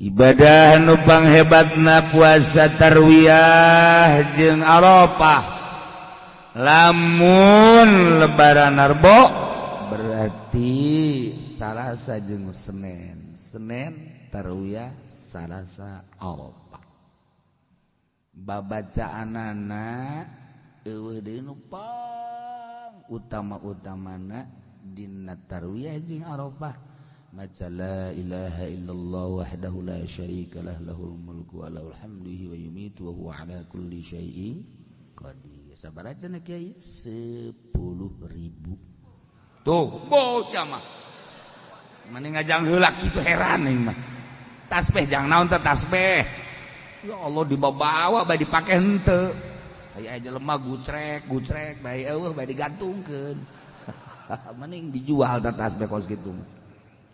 Ibadah nu panghebatna puasa tarwiyah jeung Arafah. Lamun lebaran Arbo berarti Salasa jeung Senin. Senin tarwiyah, Salasa Arafah. Babacaanana eueuh deui nu pang utama-utamana dina tarwiyah jeung Arafah. Maca la ilaha illallah wahdahu la syarika lah lahul mulku wa lahul hamdu wa yumitu wa huwa ala kulli syai'in qadir. Sabaraha cenah kiai? 10.000. Tuh, bos ya mah. Mending ngajang heula kitu heran aing mah. Tasbih jang naon teh tasbih. Ya Allah dibawa-bawa bae dipake henteu. Aya jelema gucrek-gucrek bae eueuh bae digantungkeun. Mending dijual teh tasbih kos kitu.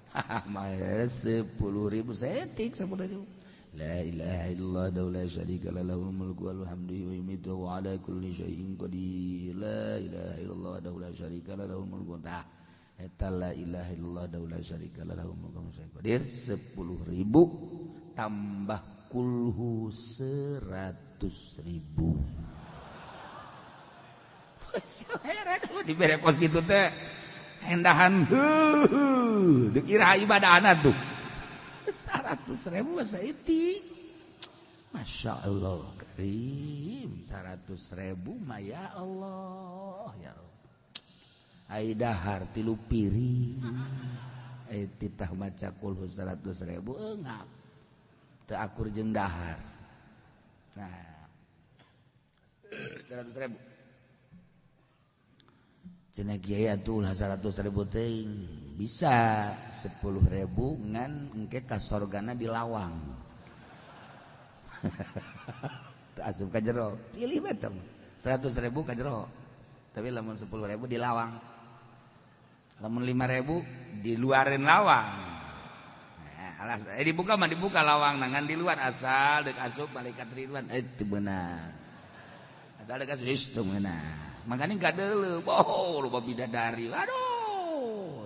10.000 setik 10.000. La ilaha illallah la syarika lah lahul mulku wa lahul hamdu wa yumiitu wa ala kulli syai'in qadir. La ilaha illallah la syarika lah lahul mulku. Tah eta la ilaha illallah la syarika lah lahul mulku wa lahul qadir 10.000 tambah kulhu 100.000. Heran dibere kos kitu teh. Endahan heuh dikira ibadahna tuh 100.000 saeutik. Masya Allah karim 100.000 mah ya Allah ya Rabb. Ai dahar 3 piring ai titah maca kulhu 100.000 eungap teu akur jeung dahar. Nah 100.000 cenah kiai atuh lah 100.000 teuing bisa 10.000 ngan engke ka sorgana di lawang. Teu asup ka jero pilih bae teh 100.000 ka jero tapi lamun 10.000 di lawang, lamun 5.000 di luareun lawang. Nah, alas dibuka mah dibuka lawang ngan di luar asal deuk asup malaikat Ridwan teu beunang. Asal deuk asup geus teu meunang. Makanya gak dulu, oh loba bidadari, aduh.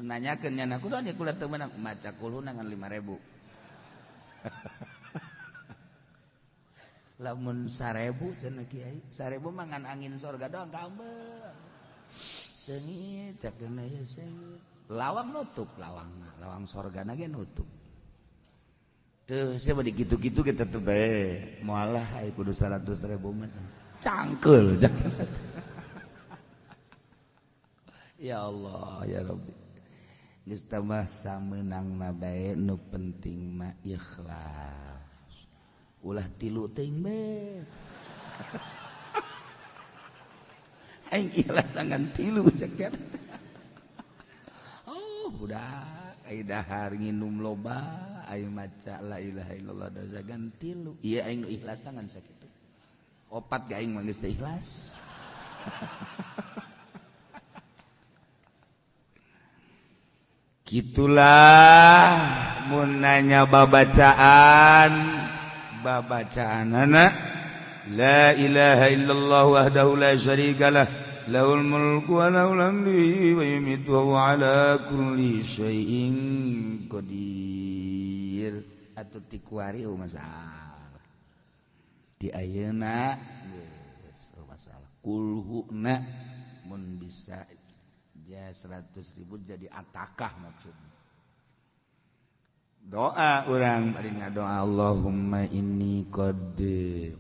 Nanyakeun nya aku doang kula teu meunang maca kulhu ngan 5.000. Lamun 1.000 cenah kiai, 1.000 mah ngan angin sorga doang kaambeu. Seungit cakeun aya seungit. Lawang nutup lawang, lawang sorgana ge nutup. Tuh saya mah dikitu-kitu ge tetep bae. Moal lah ai kudu 100.000 mah. Cangkel ya Allah ya Rabbi. Geus tambah samenangna bae nu penting mah ikhlas. Ulah tilu teuing bae. Aing ikhlas ngan tilu sakieu. Oh budak ai dahar nginum loba aing maca la ilaha illallah dosa gan tilu. Ieu aing nu ikhlas ngan sakitu. Opat ga aing mah geus teu ikhlas. Gitulah mun nanya babacaan babacaanana la ilaha illallah wahdahu la syarikalah lahul mulku wa lahul hamdu wa yumiitu wa ala kulli syai'in qadir. Atuh tikuari masalah di ayeuna geus masalah kulhuna mun bisa ja 100.000 jadi atakah maksudnya. Doa urang bari ngadoa Allahumma inni qad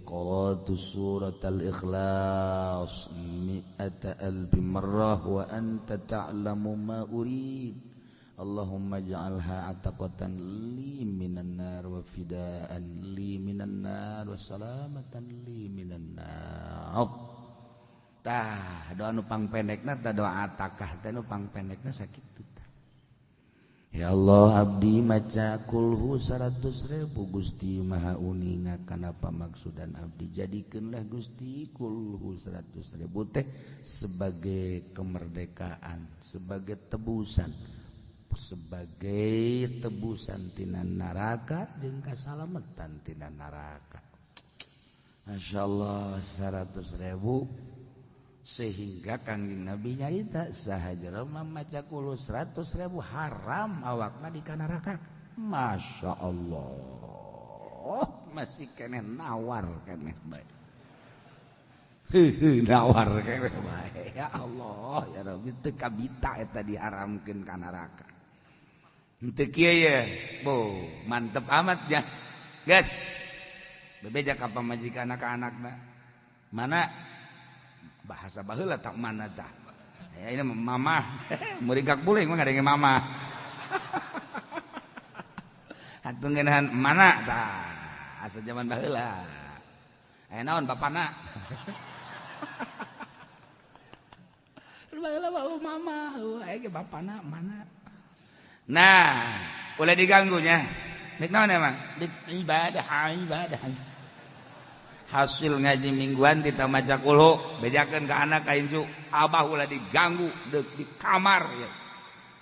qara'tu suratal ikhlas mi'ata alfi marrah wa anta ta'lamu ma urid. Allahumma ja'alha ataqatan li minan nar wa fidaan li minan nar wa salamatan li minan nar. Tah doa nu pangpendekna tah doa atakah teh nu pangpendekna sakitu tah. Ya Allah abdi maca kulhu 100.000 Gusti Maha uninga kana pamaksudan abdi jadikeunlah Gusti kulhu 100.000 teh sebagai kemerdekaan, sebagai tebusan, sebagai tebusan tina neraka jeung kasalametan tina neraka. Masya Allah 100.000 sehingga Kangjeng Nabi nyarita saha jelema maca kulhu 100.000 haram awakna di kana neraka. Masya Allah, masih keneh nawar keneh bae. Nawar keneh bae. Ya Allah, ya Rabbi, teu kabita eta diharamkeun ka neraka. Henteu kieu ye. Bo, mantep amat ya. Guys, bebeja ka pamajikan ka anakna. Mana bahasa baheula tak mana tah. Ya ini mama, muringkak buling mah ngadenge mama. Atuh ngeunahan mana tah asa zaman baheula. Aya naon bapana? Baheula mah mama, aya ge bapana mana. Nah, ulah diganggunya. Nek naon emang? Ibadah, ibadah. Hasil ngaji mingguan kita maca kulhu, bejakeun ka anak ka incu, abah ulah diganggu deuk di kamar ya.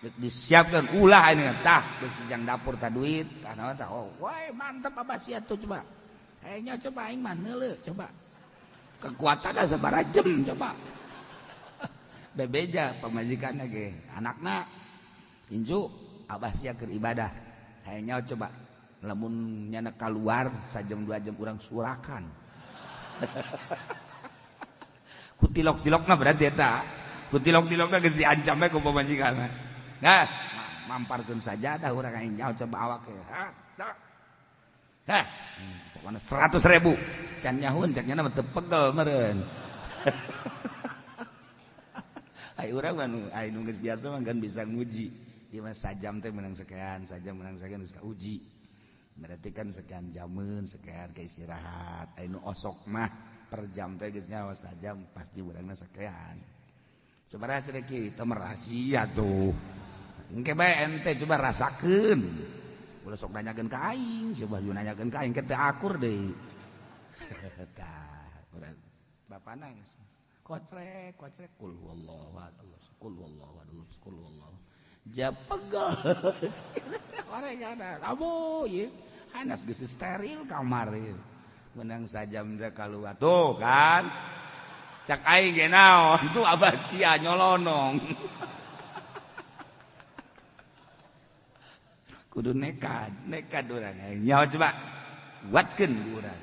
Deuk disiapkeun ulah ini tah geus jang dapur tah duit tah naon tah. Oh, woi mantep abah sia tuh coba. Kayaknya coba aing mah neuleuh coba. Kekuatan sabaraha jam coba. Bebeja pamajikanna ge, anakna incu abah sia keur ibadah. Kayaknya coba lamun nyana keluar sajam 2 jam urang surakan. Kutilok-tilokna berarti eta. Kutilok-tilokna geus diancam bae ku pamajikanna. Nah, mamparkeun sajadah urang aing nyaho coba awak ge. Hah, hah. Pokona 100.000. Can nyahun cek nya mah teu pegel meureun. Ai urang mah nu ai nu geus biasa mah kan bisa nguji. Ieu mah sajam teh meunang sekian, sajam meunang sekian geus kauji. Berarti kan sekian jamun, sekian ke istirahat. Ai nu osok mah per jam teh geus nyawa sajam pasti urangna sekian. Sabaraha cenah kieu teh rahasia tuh. Engke bae ente coba rasakeun. Ulah sok nanyakeun ka aing, coba nanyakeun ka aing ke teu akur deui. Tah, urang bapana geus kocrek, kocrek kul huwallahu ahad, kul huwallahu ahad, kul huwallahu. Ja pegel. Orangana abo ieu. Hanas geus steril kamar ieu. Menang sajam teh kaluar. Tuh kan. Cak aing ge naon tuh abah sia nyolonong. Kudu nekat, nekat urang. Nyaho coba buatkeun urang.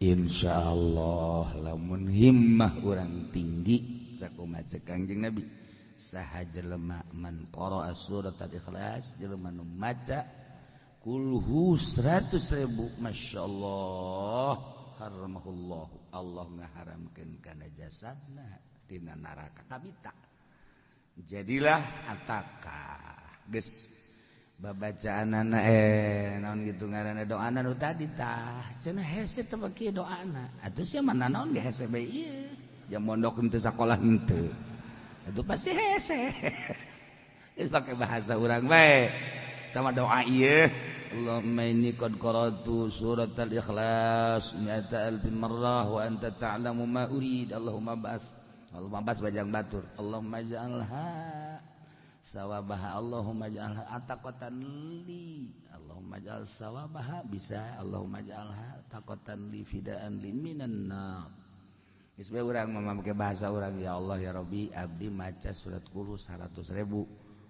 Insyaallah lamun himmah urang tinggi sakumaha cek Kangjeng Nabi. Saha jelema man qara'a surat al-ikhlas jelema nu maca kulhu 100.000 masyaallah haramahullah Allah ngaharamkeun kana jasadna tina neraka kabita jadilah ataka geus babacaanana naon kitu ngaranna doana nu tadi tah cenah hese teh beki doana atuh sia mah naon ge hese bae ieu jam mondok henteu sakolah henteu itu pasti hese. Geus pake bahasa urang bae. Tama doa ieu. Allahumma inni qad qara'tu surat al-ikhlas mi'ata alfi marrah wa anta ta'lamu ma urid. Allahumma bas. Allahumma bas bajang batur. Allahumma ij'alha sawabaha. Allahumma ij'alha ataqatan li. Allahumma ij'al sawabaha bisa. Allahumma ij'alha taqatan li fidaan li minan nar. Geus bae urang mah make bahasa urang ya Allah ya Rabbi abdi maca surat kulhu 100.000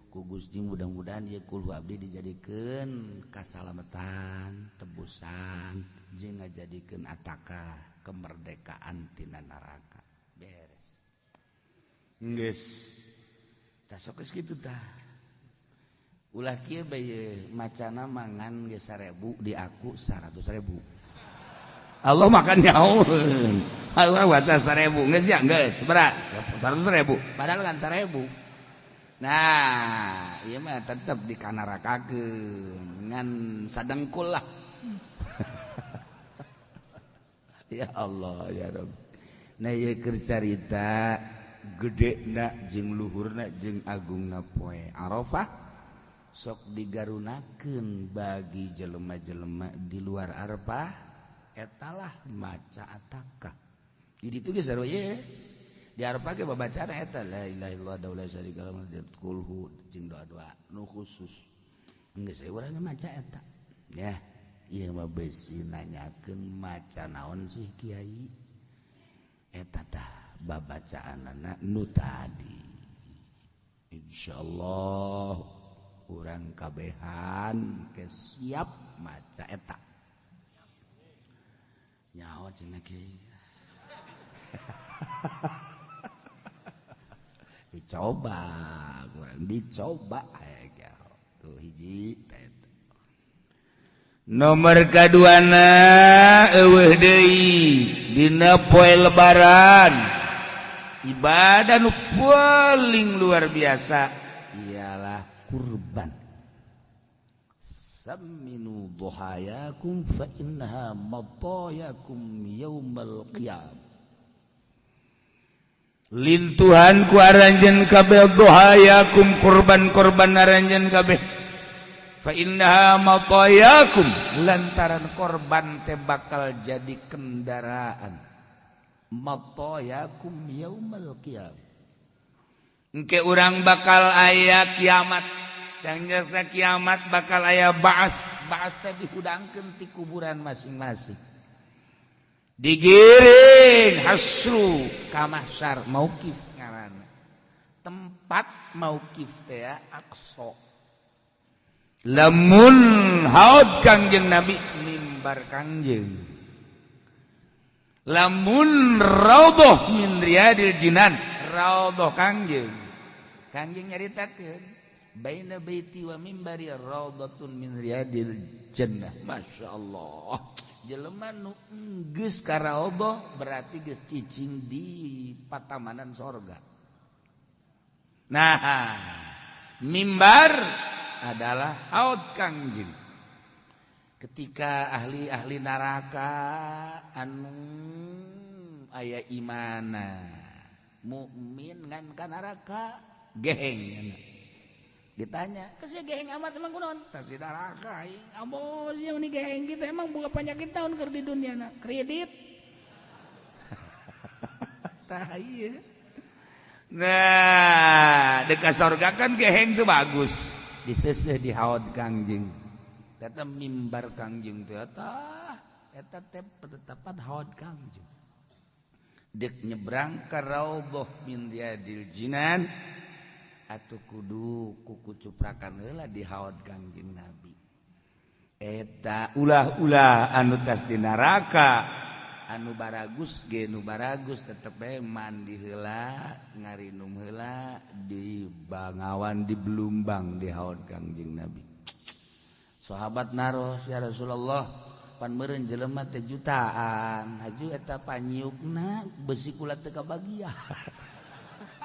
ku Gusti mudah-mudahan ieu kulhu abdi dijadikeun kasalamatan tebusan jeung ngajadikeun ataka kemerdekaan tina neraka beres geus tah sok geus kitu tah ulah kieu bae macana mangan geus 1000 di aku 100.000 Allah makan nyaun. Allah baca 1000 geus ya geus berat 100.000 padahal kan 1000. Nah, ieu mah tetep dikanarakakeun ngan sadengkul lah. Ya Allah ya Rabb. Nah ieu keur carita gedena jeung luhurna jeung agungna poe Arafah sok digarunakeun bagi jelema-jelema di luar Arafah. Etalah maca ataka. Di ditu ge sarua ye. Di Arafah ge babacana eta la ilaha illallah wa la syarika lahu kulhu jeung doa-doa nu khusus. Geus urang maca eta. Ya, ieu mah beusi nanyakeun maca naon sih kiai? Eta tah babacaanana nu tadi. Insyaallah urang kabehan ke siap maca eta. Nyaho cenah kieu. Dicoba, kurang dicoba aya tuh hiji eta. Nomor kaduana eueuh deui dina poe lebaran. Ibadah nu paling luar biasa ialah kurban. Saminu duhayakum fa innaha matayakum yaumal qiyam. Lintuhan ku aranjeun kabeh duhayakum kurban-kurban aranjeun kabeh. Fa innaha matayakum lantaran korban teh bakal jadi kendaraan. Matayakum yaumal qiyam. Engke urang bakal aya kiamat. Sangjasa kiamat bakal aya ba'as. Ba'as teh dihudangkeun ti kuburan masing-masing. Digiring hasru ka mahsyar mauqif ngaranna. Tempat mauqif teh Aqsa. Lamun haud Kangjeng Nabi mimbar Kangjeng. Lamun raudhah min riyadil jinan raudhah Kangjeng. Kangjeng nyaritakeun baina baiti wa mimbari raudhatun min riyadil jannah. Masya Allah. Jelema nu geus ka raudhah berarti geus cicing di patamanan sorga. Nah, mimbar adalah haud Kangjeng. Ketika ahli-ahli neraka anu aya imana mukmin ngan ka neraka geheng. Ditanya, "Kesih geheng amat emang kunaon?" Tas di neraka aing. Amos yang ni geheng kita emang boga penyakit tahun keur di dunia na. Kredit. Tah ieu. Nah, dekat sorga kan geheng tuh bagus. Diseseh di haud Kangjeng. Eta mimbar Kangjeng teh eta eta teh penetapan haud Kangjeng. Dek nyebrang ka raudhah min riyadil jinan atuh kudu kuku cuprakan heula di haud Kangjeng Nabi. Eta ulah-ulah anu tas di neraka anu baragus ge nu baragus tetep bae mandi heula ngarinum heula di Bangawan di Belumbang di haud Kangjeng Nabi. Sahabat naros, ya Rasulullah, pan meureun jelema teh jutaan haju eta panyiukna besi kula teu kabagian.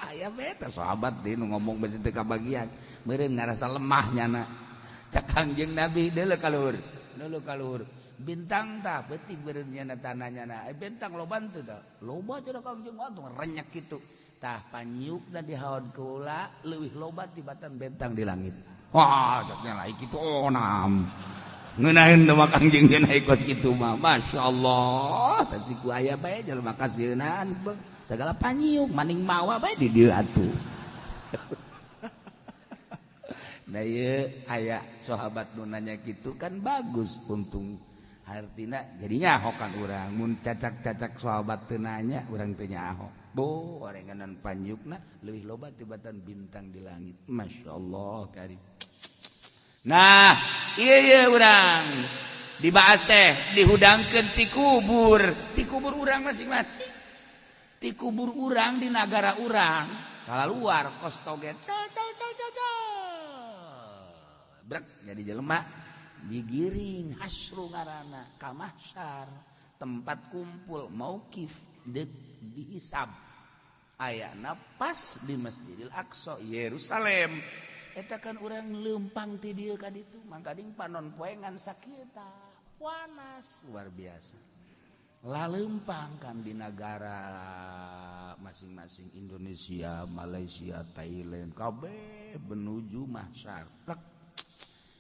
Aya beta sahabat deui nu ngomong besi teu kabagian meureun ngarasa lemah nyana. Cak Kangjeng Nabi deuleu ka luhur, deuleu ka luhur. Bintang tah beutik meureun nyana tanah nyana. Bintang loba teu tah? Loba cenah Kangjeng atuh renyak kitu. Tah panyiukna di haud kula leuwih loba tibatan bintang di langit. Wah, caknya lain kitu onam. Ngeunaheun teh mah Kangjeng naik kos kitu mah. Masyaallah, tah siku aya bae jelema kasieunan segala panyiuk maning mawa bae di dieu atuh. Nah ieu aya sahabat nu nanya kitu kan bagus untung hartina jadinya nyaho kan urang mun cacak-cacak sahabat teu nanya urang teu nyaho. Bo orenganan panyiukna leuwih loba tibatan bintang di langit. Masyaallah karim. Nah, iya iya urang dibahas teh dihudangkeun ti kubur urang masing-masing. Ti kubur urang di nagara urang, kaluar kos toget cal cal cal cal cal. Brek jadi jelema digiring hasru ngaranna ka mahsyar, tempat kumpul mauqif deuk dihisab. Ayana pas di Masjidil Aqsa Yerusalem. Eta kan urang leumpang ti dieu ka ditu, mangkading panon poe ngan sakieu panas luar biasa. Laleumpang kan di nagara masing-masing Indonesia, Malaysia, Thailand, kabeh menuju mahsyar. Plek.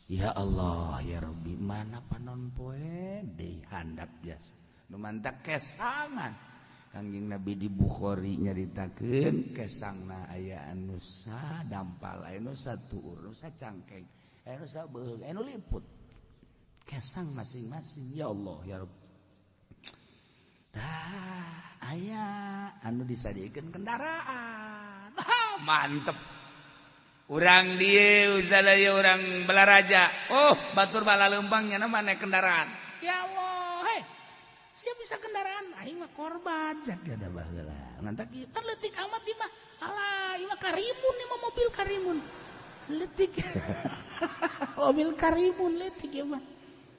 Ya Allah, ya Rabbi, mana panon poe deui handap biasa. Nu mantak kesangan. Kangjeng Nabi di Bukhari nyaritakeun kesangna aya anu sadampal, aya nu satuur, nu sacangkeng, aya nu sabeung, aya nu liput. Kesang masing-masing. Ya Allah, ya Rabb. Tah, aya anu disadiekeun kendaraan. Mantep. Urang dieu uzalaya urang Balaraja. Oh, batur bala leumpang nya mah naik kendaraan. Ya Allah, hei. Siap bisa kendaraan aing mah korban cak ada baheula. Ngantak ieu kan leutik amat ieu mah. Alah, ieu mah karimun ieu mah mobil karimun. Leutik. Mobil karimun leutik ieu mah.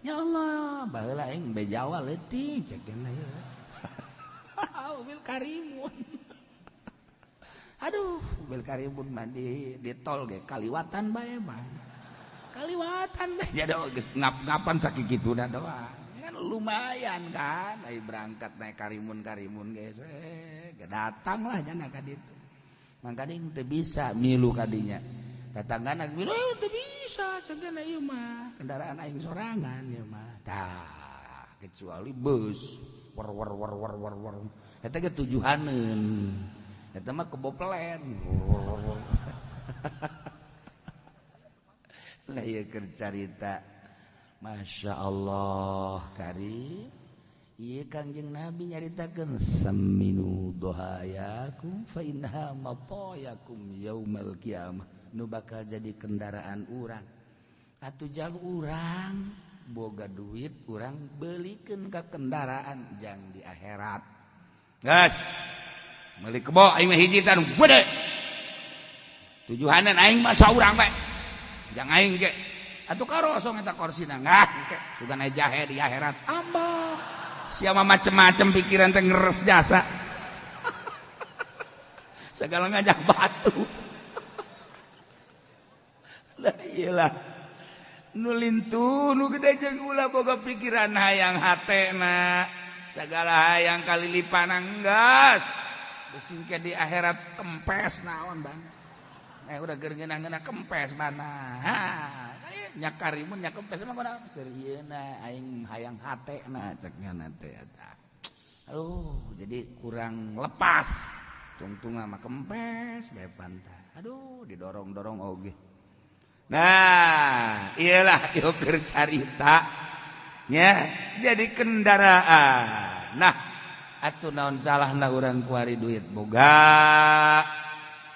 Ya Allah, baheula aing be Jawa leutik cek geuna ieu. Mobil karimun. Aduh, mobil karimun mah di tol ge kaliwatan bae mah. Kaliwatan bae. Jadi geus ngap-ngapan sakikituna doang. Kan lumayan kan, ai berangkat naik karimun-karimun ge datang lah nya ka ditu. Mangkana teu bisa milu ka dinya. Tatanggana milu teu bisa cenah ieu mah kendaraan aing sorangan ieu mah. Tah, kecuali bus war war war war war war. Eta ge tujuhaneun. Eta mah kebo pelen. Lah ieu keur carita. Masya Allah kari. Ieu Kangjeng Nabi nyaritakeun saminu dohayakum fa innaha matayakum yaumal qiyamah. Nu bakal jadi kendaraan urang. Atuh jang urang boga duit urang belikeun ka kendaraan jang di akhirat. Gas. Meuli kebo aing mah hiji tah nu gede. Tujuhanan aing mah saurang bae. Jang aing ge. Atuh karosong eta korsina ngah ke sugan aya jahe di akhirat. Ambah. Sia mah macem-macem pikiran teh ngeres jasa. Segala ngajak batu. Lah iyalah. Nu lintu nu gede jeung ulah boga pikiran hayang hatena. Segala hayang kalilipan enggas. Besing ke di akhirat kempes naon bang. Udah keur ngeunah-ngeunah kempes mana. Ha, nya karimun nya kempes mah kunaon keur ieu na aing hayang hatena cek nya teh eta. Aduh, jadi kurang lepas. Tungtung mah kempes bae pantah. Aduh, didorong-dorong oge. Nah, iyalah ieu keur carita nya jadi kendaraan. Nah, atuh naon salahna urang kuari duit boga.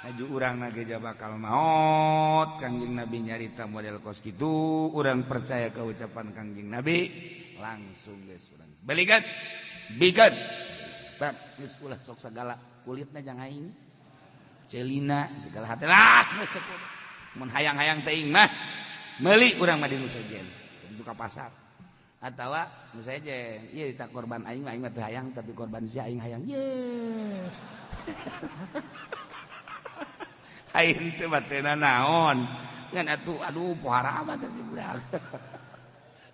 Aju urang na ge bakal maot. Kangjeng Nabi nyarita model kos kitu, urang percaya ke ucapan Kangjeng Nabi, langsung geus urang belikan. Bigan. Bak geus ulah sok sagala kulitna jang aing. Celina segala hate lah geus teu kudu. Mun hayang-hayang teuing mah meuli urang mah di nu sejen, itu ka pasar. Atawa nu sejen, ieu tak korban aing mah aing mah teu hayang tapi korban sia aing hayang. Ye. Aing teh batena naon? Ngan atuh aduh pohara amat si budak.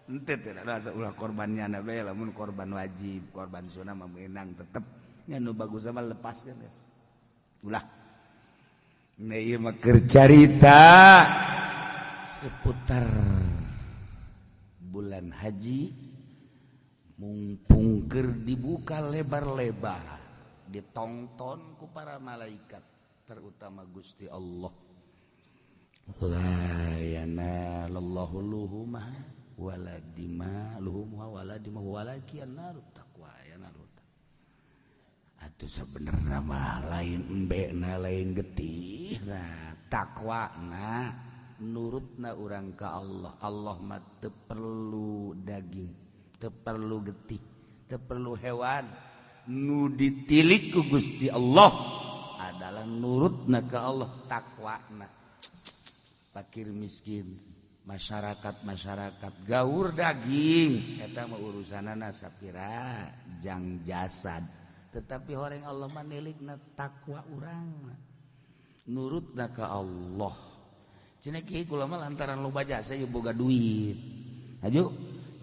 Henteu teh rasa ulah korbannya na bae lamun korban wajib, korban sunah mah meunang tetep. Nya nu bagus mah lepaskeun geus. Ulah. Nah ieu mah keur carita seputar bulan haji mumpung keur dibuka lebar-lebar ditongton ku para malaikat terutama Gusti Allah. La yanalallahu luhumah wala dima luhumha wala dima walakin narut taqwa yanarut. Atuh sebenarnya mah lain embekna lain getihna takwana nurutna urang ka Allah. Allah mah teu perlu daging, teu perlu getih, teu perlu hewan. Nu ditilik ku Gusti Allah adalah nurutna ka Allah, takwana. Fakir miskin, masyarakat-masyarakat gaur daging eta mah urusanana sapira jang jasad. Tetapi orang Allah mah nilikna takwa urang, nurutna ka Allah. Cenah kieu kula mah lantaran loba jasa ieu boga duit. Aju,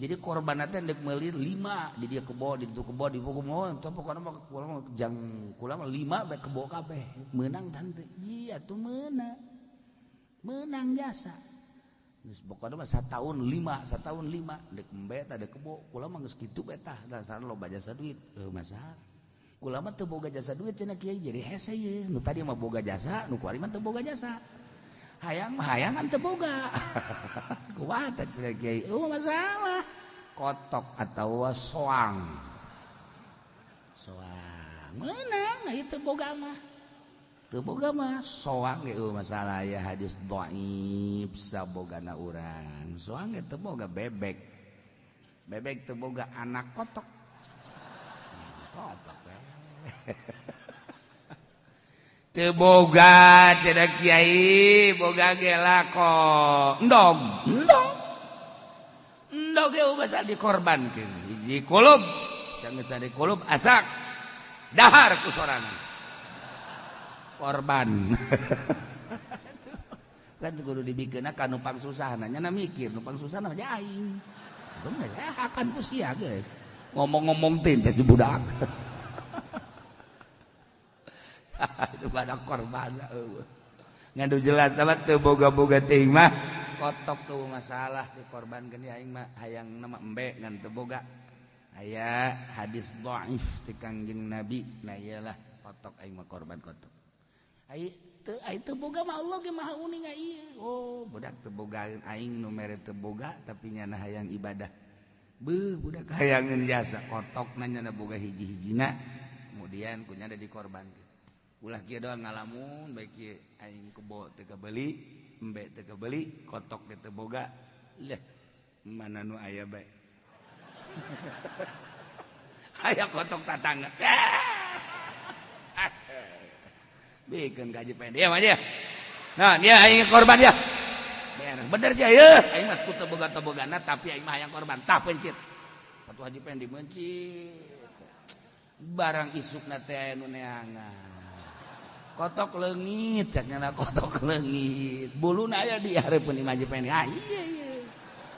jadi korban teh ndek meuli 5 di dia kebo, di ditu kebo, di buku moal, teh pokona mah kula mah jang kula mah 5 bae kebo kabeh. Meunang tante. Ji atuh meunang. Meunang jasa. Geus pokona mah satahun 5, satahun 5 ndek embe tah dek kebo, kula mah geus kitu bae tah lantaran loba jasa duit. Heuh masalah. Kula mah teu boga jasa duit cenah kiai jadi hese ieu. Nu tadi mah boga jasa, nu kuari mah teu boga jasa. Hayang mah hayangan teu boga. Kumaha teh cenah kiai? Oh masalah. Kotok atawa soang. Soang meunang ieu teu boga mah. Teu boga mah soang ge masalah ya hadis dhaif sabogana urang. Soang ge teu boga bebek. Bebek teu boga anak kotok. Kotok we. Teu boga cenah kiai, boga ge lako. Endog, endog. Endog ge basa dikorbankeun. Hiji kulub, sanggeus dikulub asak. Dahar ku sorangan. Korban. Kan kudu dibikeunna ka nu pangsusahna, nya mikir nu pangsusahna mah aing. Itu geus akan ku sia geus. Ngomong-ngomong teh si budak. Itu pada korban ngandu jelas sama teu boga-boga teuing mah kotok tuh masalah dikorbankeun di aing mah hayang nama embe ngan teu boga. Aya hadis dhaif ti Kangjeng Nabi, nah iyalah kotok aing mah korban kotok. Ai teu ai teu boga mah Allah ge maha uning ieu. Oh, budak teu boga aing nu mere teu boga tapi nyana hayang ibadah. Beuh budak hayangeun jasa kotokna nyana boga hiji-hijina kemudian kunya ada dikorbankeun. Ulah kieu doang ngalamun bae kieu aing kebo teu kabeuli, embe teu kabeuli, kotok ge teu boga. Leh, mana nu aya bae. Aya kotok tatangga. Bikin gaji pendek ya aja. Nah, dia aing korban ya. Bener sih ya. Aing mah teu boga-tebogana tapi aing mah hayang korban. Tah pencit. Patuh haji pendek mencit. Barang isukna teh aya nu neangan. Kotok leungit, cakna kotok leungit. Buluna aya di hareupeun imah haji pendek. Ah iya iya.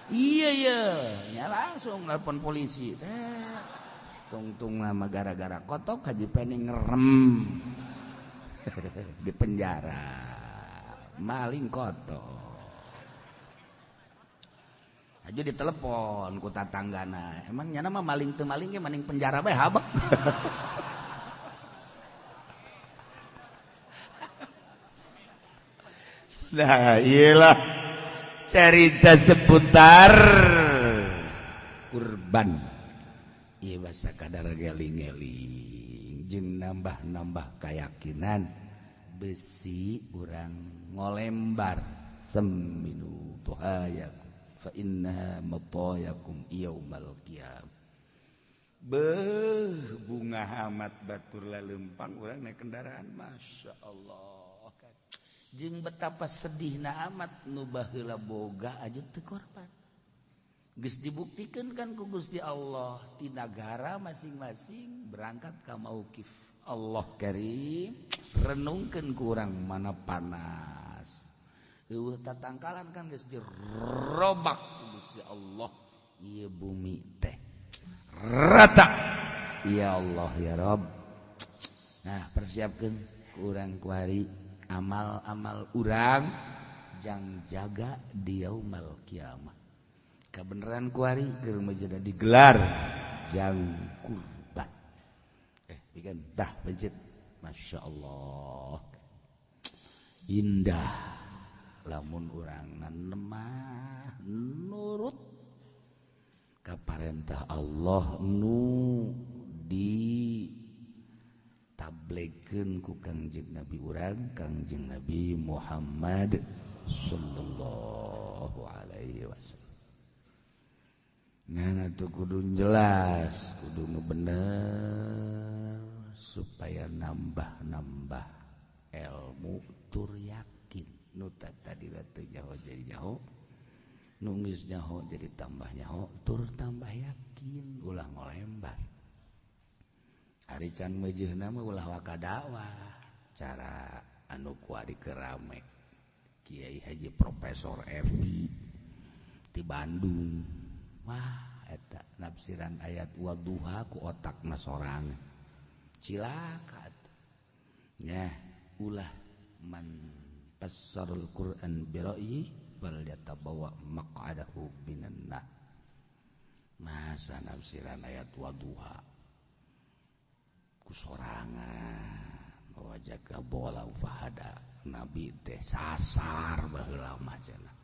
Iya iya, nya langsung nelpon polisi. Teh. Tungtung lama gara-gara kotok haji pendek ngerem. Di penjara maling kotok aja ditelepon ku tatanggana, emang nyana mah maling teu maling ge maning penjara bae habek. Nah iyalah cerita seputar kurban. Ieu basa kadar geling-geling jeung nambah-nambah keyakinan besi urang ngolembar seminu tuhayakum fa innaha matayakum yaumal qiyam. Beuh bunga amat batur lalempang urang naik kendaraan, Masya Allah. Jeung betapa sedihna amat nu baheula boga aja teu korban. Geus dibuktikan kan ku Gusti Allah ti nagara masing-masing berangkat ka mauqif. Allah Karim renungkeun ku urang mana panas. Eueuh tatangkalan kan geus dirobak ku Gusti Allah ieu bumi teh rata. Ya Allah ya Rabb. Nah, persiapkeun ku urang kuari amal-amal urang jang jaga di yaumal kiamah. Kebenaran kuari keur mah digelar jang kurban. Bikin dah pencet. Masya Allah. Indah lamun urang nemah nurut ka parentah Allah nu di tablekeun ku Kangjeng Nabi urang Kangjeng Nabi Muhammad sallallahu alaihi wasallam. Nah, itu kudu jelas, kudu bener supaya nambah-nambah ilmu tur yakin. Nu tadi teu nyaho jadi nyaho, nu geus nyaho jadi tambah nyaho, tur tambah yakin, ulah ngolembar. Ari can meujeuhna mah ulah waka dakwah, cara anu kuari kerame. Kiai Haji Profesor Evi di Bandung. Wah, eta nafsiran ayat wadduha ku otakna sorangan. Cilaka atuh. Nya, ulah man fassarul Qur'an bi ra'yi fal yatabawa maq'adahu minan nar. Masa nafsiran ayat wadduha ku sorangan wajaka bola fahada. Nabi teh sasar baheula mah cenah.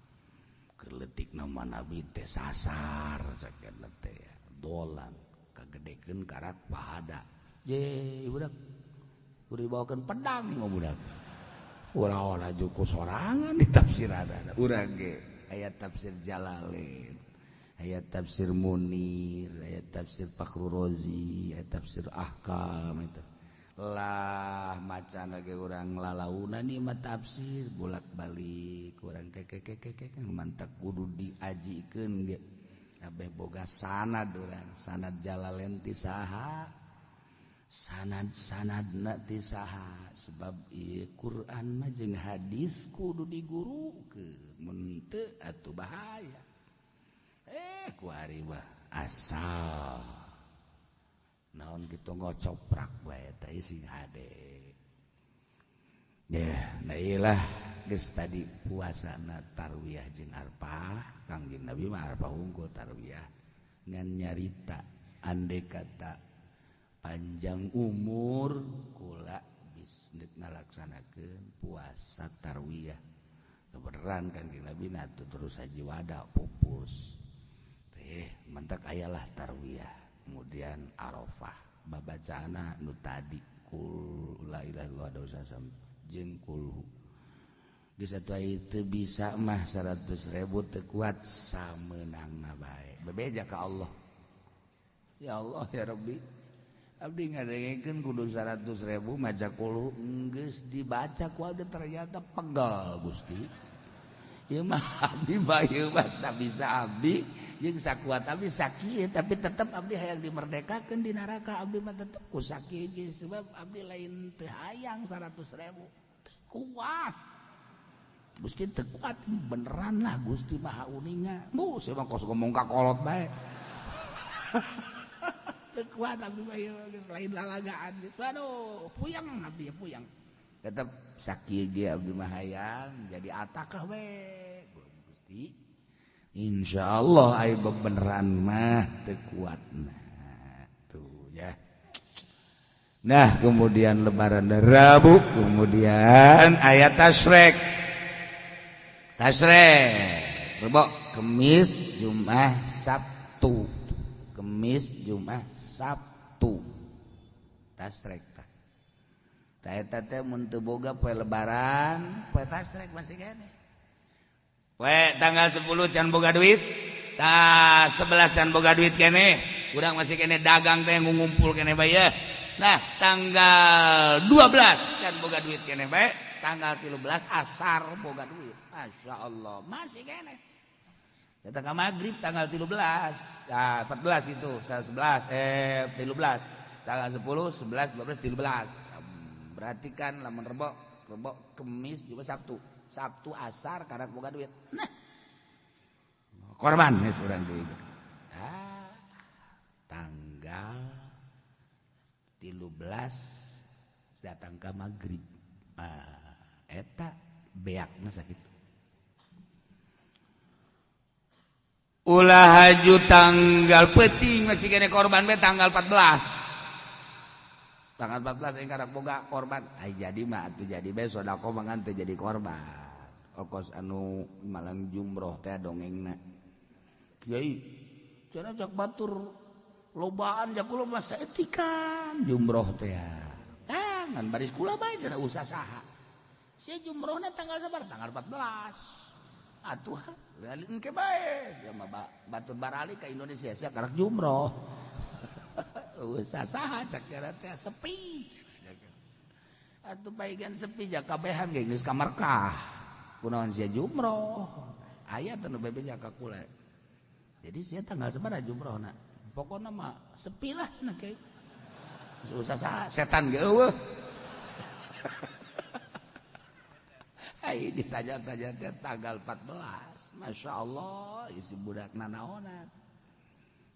Keletik nama Nabi teh sasar sakeuna teh dolan kagedekeun karak pahada. Je budak Kudu dibawakeun pedang mah budak. Urang laju ku sorangan ditafsiran. Urang ge aya tafsir Jalalain, aya tafsir Munir, aya tafsir Fakhrur Razi, aya tafsir Ahkam eta. Lah macan lagi urang lalauna nih mah tafsir bolak-balik urang kekekekeke mantak kudu diajikeun ge. Kabeh boga sanad urang, sanad Jalalain ti saha? Sanad-sanadna ti saha? Sebab ieu Quran mah jeung hadis kudu digurukeun, mun teu atuh bahaya. Ku ari mah asal naon kitu ngocoprak bae teh sing hade. Ya, nah ieu lah geus tadi puasana tarwiyah jeung Arfah, Kangjeng Nabi mah Arfah unggul tarwiyah ngan nyarita andai kata panjang umur kula bis deuk ngalaksanakeun puasa tarwiyah. Kebeneran Kangjeng Nabi na tuh terus haji wada pupus. Teh mantak ayalah tarwiyah, kemudian Arafah babacaana nu tadi kul la ilaha illallah dosa sam jeung kulhu. Geus atuh aya teu bisa mah 100.000 teu kuat samenangna bae. Bebeja ka Allah. Ya Allah ya Rabbi. Abdi ngadengekeun kudu 100.000 maca kulhu geus dibaca ku abdi ternyata pegal Gusti. Ieu mah abdi mah ieu mah sabisa abdi jeung sakuat abdi sakieu tapi tetep abdi hayang dimerdekakeun di neraka abdi mah tetep ku sakieu ge sebab abdi lain teu hayang 100.000 teu kuat. Gusti teu kuat beneran lah Gusti Maha Uninga. Bu saya mah kos ngomong ka kolot bae. Teu kuat abdi mah ieu geus lain lalagaan geus. Waduh, puyeng abdi puyeng. Tetep sakieu ge abdi mah hayang jadi atakah we. Gusti insyaallah aya bebeneran mah teu kuatna. Tuh ya. Nah, kemudian lebaran Rabu, kemudian ayat tasrek. Tasrek. Rebo, Kemis, Jumat, Sabtu. Kemis, Jumat, Sabtu. Tasrek tah. Tah eta teh mun teu boga poe lebaran, poe tasrek masih keneh. Poe tanggal 10 can boga duit, tah 11 can boga duit keneh. Urang masih keneh dagang teh ngumpul keneh bae ya. Nah, tanggal 12 can boga duit keneh bae, tanggal 13 asar boga duit. Masya Allah, masih keneh. Datang ke maghrib tanggal 13, nah 14 itu, 11, 13, tanggal 10, 11, 12, 13. Berarti kan lamun rebo, rebo Kemis juga Sabtu. Sabtu asar karena boga duit. Nah, korban geus urang deui. Nah, tanggal 13 datang ke maghrib. Ah, eta beakna sakitu. Ulah haju tanggal peuting masih kene korban be tanggal 14. Tanggal 14 yang karak boga korban. Ai jadi mah atuh jadi be sedekah mah ngan teu jadi korban. Okos anu malang jumroh teh dongengna. Kiai cenah cak batur lobaan jak kula mah saeutikan jumroh teh. Ah, ngan baris kula bae cenah usah saha. Sia jumrohna tanggal sabar? Tanggal 14. Atuh engke bae sia mah batur barali ka Indonesia sia karak jumroh. Usah saha cak teh sepi. Atuh paegan sepi ja kabehan ge geus ka Mekah. Kunaon sia jumroh? Aya teh nu bebeja ka kula. Jadi sia tanggal sabaraha jumrohna? Pokona mah sepi lah cenah ke. Usah saha setan ge eueuh. Ai ditanya-tanya teh tanggal 14. Masya Allah isi budak nanaonan.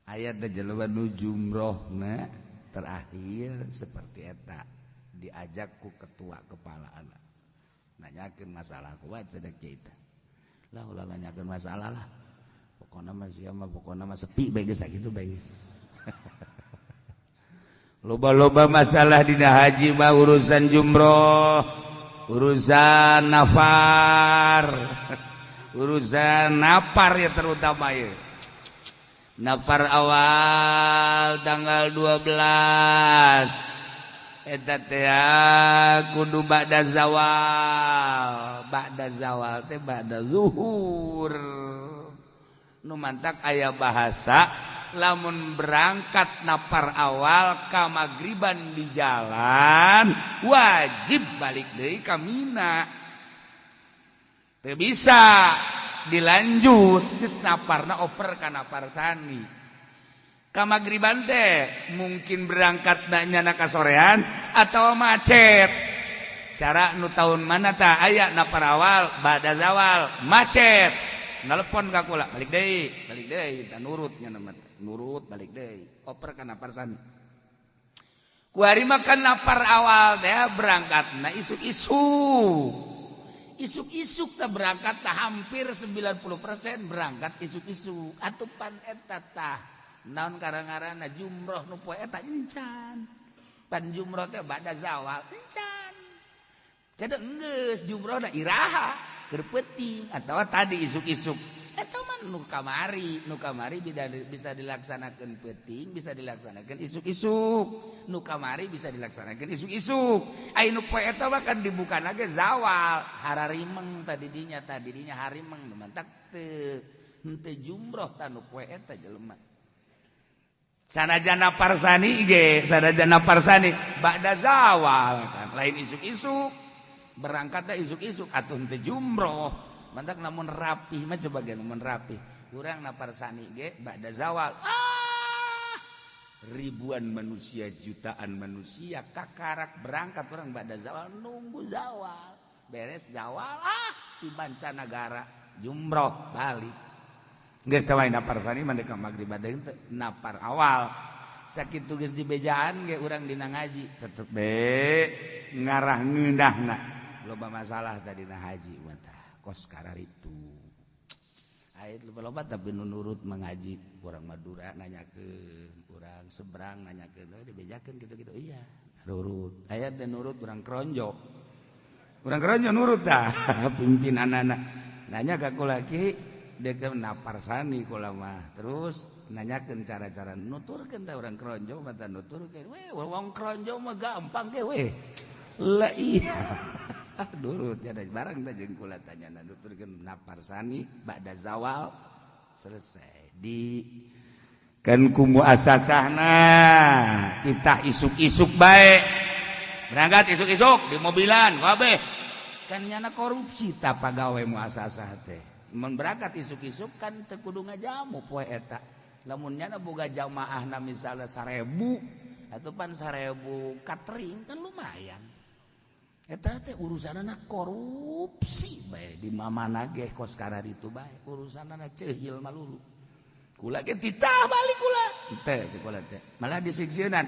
Ayat teh jelema nu jumrohna terakhir seperti eta diajak ku ketua kepala anak. Nanyakeun masalah kuat cenah kieu teh. Lah ulah nanyakeun masalah lah. Pokona mah sia mah pokona mah sepi bae geus sakitu bae geus. Loba-loba masalah dina haji mah urusan jumroh, urusan nafar, urusan nafar ya terutama ya. Nafar awal tanggal 12. Eta teh kudu ba'da zawal. Ba'da zawal teh ba'da zuhur. Nu mantak aya bahasa lamun berangkat napar awal ka magriban di jalan wajib balik deui ka Mina. Teu bisa dilanjut geus naparna oper ka napar sani. Ka magriban teh mungkin berangkat nyana ka sorean atau macet. Cara nu tahun mana tah aya napar awal ba'da zawal macet. Nelpon ka kula balik deui tah nurut nya nurut balik deui oper ka napar sani. Kuari mah kan napar awal teh berangkatna isuk-isuk. Isuk-isuk teh berangkat tah hampir 90% berangkat isuk-isuk. Atupan eta tah naon karang-karana jumroh nu poe eta encan. Pan jumroh teh ba'da zawal encan. Jadi enggeus jumrohna iraha keur peuting atawa tadi isuk-isuk. Eta mah nu kamari bisa dilaksanakeun peuting, bisa dilaksanakeun isuk-isuk. Nu kamari bisa dilaksanakeun isuk-isuk. Ai nu poe eta mah kan dibukana ge zawal, hararimeng tadi dinya harimeng nu mantak teu henteu jumroh tah nu poe eta jelema. Sanajana parsani ge, sanajana parsani ba'da zawal kan lain isuk-isuk. Berangkatnya isuk-isuk atuh henteu jumroh. Mantak namun rapih mah coba ge namun rapih. Urang napar sani ge ba'da zawal. Ah! Ribuan manusia, jutaan manusia kakarak berangkat urang ba'da zawal nunggu zawal. Beres zawal ah di mancanagara jumroh balik. Geus teh wae napar sani mah ka magrib deui napar awal. Sakitu geus dibejaan ge urang dina ngaji tetep be ngarah ngeunahna. Loba masalah tadi na haji mah tah kos kararitu. Aya loba tapi nu nurut mengaji urang Madura nanyakeun, urang seberang nanyakeun, dibejakeun kitu-kitu iya nurut. Aya teh nurut urang Kronjo. Urang Kronjo nurut tah pimpinanana. Nanya ka kula ki dek napar sani kula mah. Terus nanyakeun cara-cara nuturkeun tah urang Kronjo mah tah nuturkeun. We wong Kronjo mah gampang ge we. Lah iya. Nurut ya barang teh jeung kula tanya nuturkeun napar sani ba'da zawal selesai di kan ku muasasahna kita isuk-isuk bae berangkat isuk-isuk di mobilan kabeh kan nyana korupsi ta pagawe muasasah teh mun berangkat isuk-isuk kan teu kudu ngajamu poe eta lamun nyana boga jamaahna misalnya 1000 atau pan 1000 catering kan lumayan. Eta teh urusanana korupsi bae di mamana ge kos kararitu bae urusanana ceuhil malulu. Kula ge titah balik kula. Teh kula teh malah disiksieunan.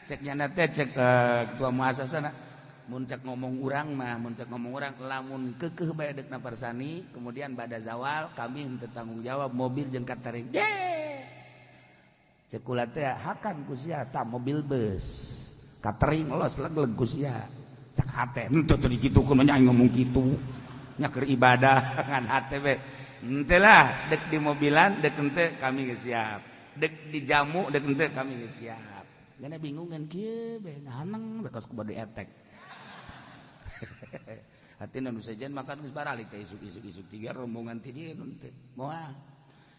Cek nyana teh cek ketua muasasana mun cek ngomong urang mah mun cek ngomong urang lamun keukeuh bae deuk naparsani kemudian bada zawal kami henteu tanggung jawab mobil jeung catering. Cek kula teh hakan ku sia tah mobil bus. Catering los leg-leg ku sia. Cak hate henteu teu dikitukeun nya ngomong kitu nya keur ibadah ngan hate we henteu lah dek di mobilan dek henteu kami geus siap dek dijamu dek henteu kami geus siap Gana bingungan kieu be haneng bekas ku bade etek hatina nu sejen makan geus baralik teh isuk-isuk isuk tiga rombongan ti dieu teh moal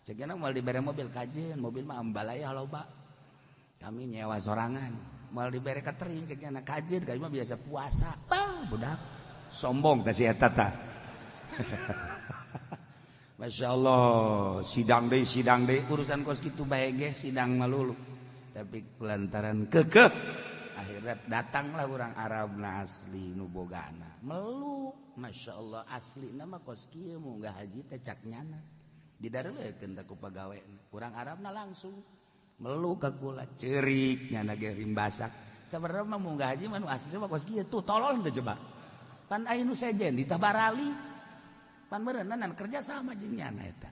cekna moal dibere mobil kajeun mobil mah ambalaya loba kami nyewa sorangan mal dibere catering cekna kajeun kami mah biasa puasa bah budak sombong teh si eta tah. Masya Allah sidang deui urusan kos kitu bae ge sidang malulu tapi lantaran kekeh akhirnya datanglah urang Arab na asli nu bogana melu Masya Allah asli nama kos kieu munggah haji teh cak nyana didareulekeun teh ku pagawe urang Arabna langsung melu ka kula ceurik nyana ge rimbasak sabarna mah munggah haji mah nu asli mah kos kieu tuh tolol teh coba pan aya nu sejen ditabarali pan beureunan kerja sama jeung nyana eta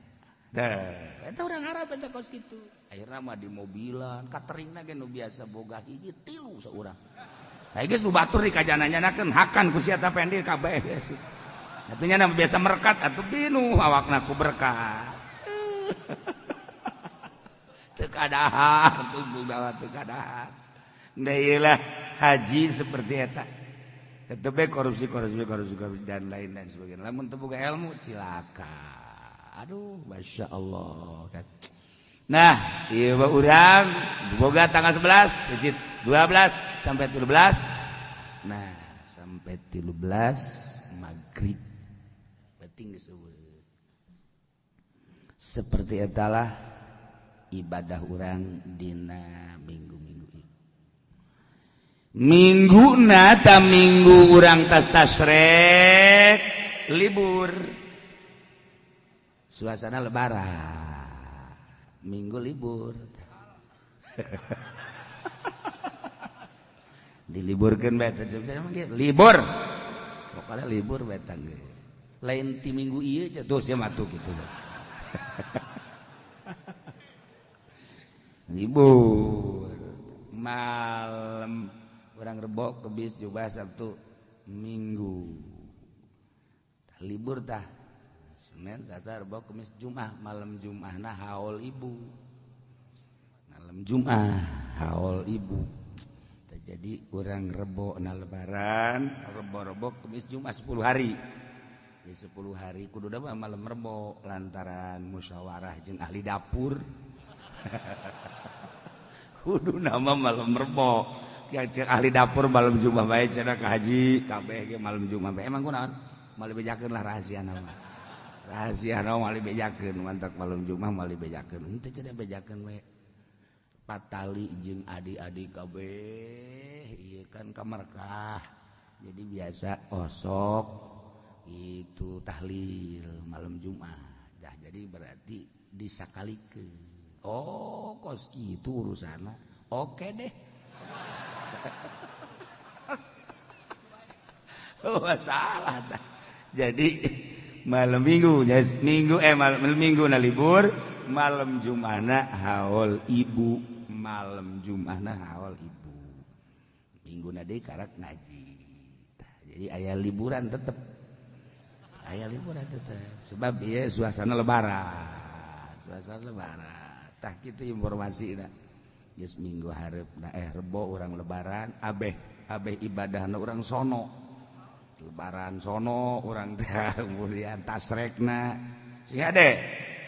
teh eta urang Arab eta kos kitu akhirna mah di mobilan cateringna ge nu biasa boga hiji tilu saurang nah geus nu batur di kajananyanakeun hakan ku sia ta pendil kabeh atuh nya biasa merekat atuh binu awakna ku berkat teu kadahar tunggu bawa teu kadahar Nah iyalah haji seperti eta. Tetep korupsi, korupsi, korupsi, korupsi dan lain dan sebagainya. Lamun teu boga ilmu cilaka. Aduh, masya Allah kan. Nah, ieu mah urang boga tanggal 11, masjid 12 sampai 13. Nah, sampai 13 maghrib. Penting disebut. Seperti etalah ibadah urang dina minggu-minggu ini. Minggu nata minggu urang tas tasrek libur. Suasana lebaran. Minggu libur. Diliburkeun bae teh libur. Pokoknya libur bae tangge. Lain ti minggu ieu tuh sia mah tuh kitu. Libur. Malam urang Rebo, Kemis, Jumat, Sabtu, Minggu. Tah libur tah. Senin, Selasa, Rebo, Kemis, Jumat, malam Jumatna haul ibu. Malam Jumat haul ibu. Tah jadi urang Rebo na lebaran, Rebo-rebo Kemis, Jumat 10 hari. Di 10 hari kudu mah malam Rebo lantaran musyawarah jeung ahli dapur. Kudu nama malam Rebo. Yang ahli dapur malam Jumat bae cenah ka haji kabeh ge malam Jumat bae. Emang kunaon? Moal dibejakeun lah rahasia nama. Rahasia nama moal dibejakeun mantak malam Jumat moal dibejakeun. Henteu cenah bejakeun we. Patali jeung adi-adi kabeh ieu kan ka Mekah. Jadi biasa osok itu tahlil malam Jumat. Dah jadi berarti disakalikeun. Oh, kos itu urusanna. Oke deh. Oh, salah dah. Jadi malam Minggu, minggu malam Minggu na libur, malam Jumatna haul ibu, malam Jumatna haul ibu. Minggu na deui karak ngaji. Jadi aya liburan tetep. Aya liburan tetep. Sebab ieu suasana lebaran. Suasana lebaran. Tah kitu informasina. Geus minggu hareupna Rebo urang lebaran, abeh abeh ibadahna urang sono. Lebaran sono urang teh kemudian tasrekna. Sing hade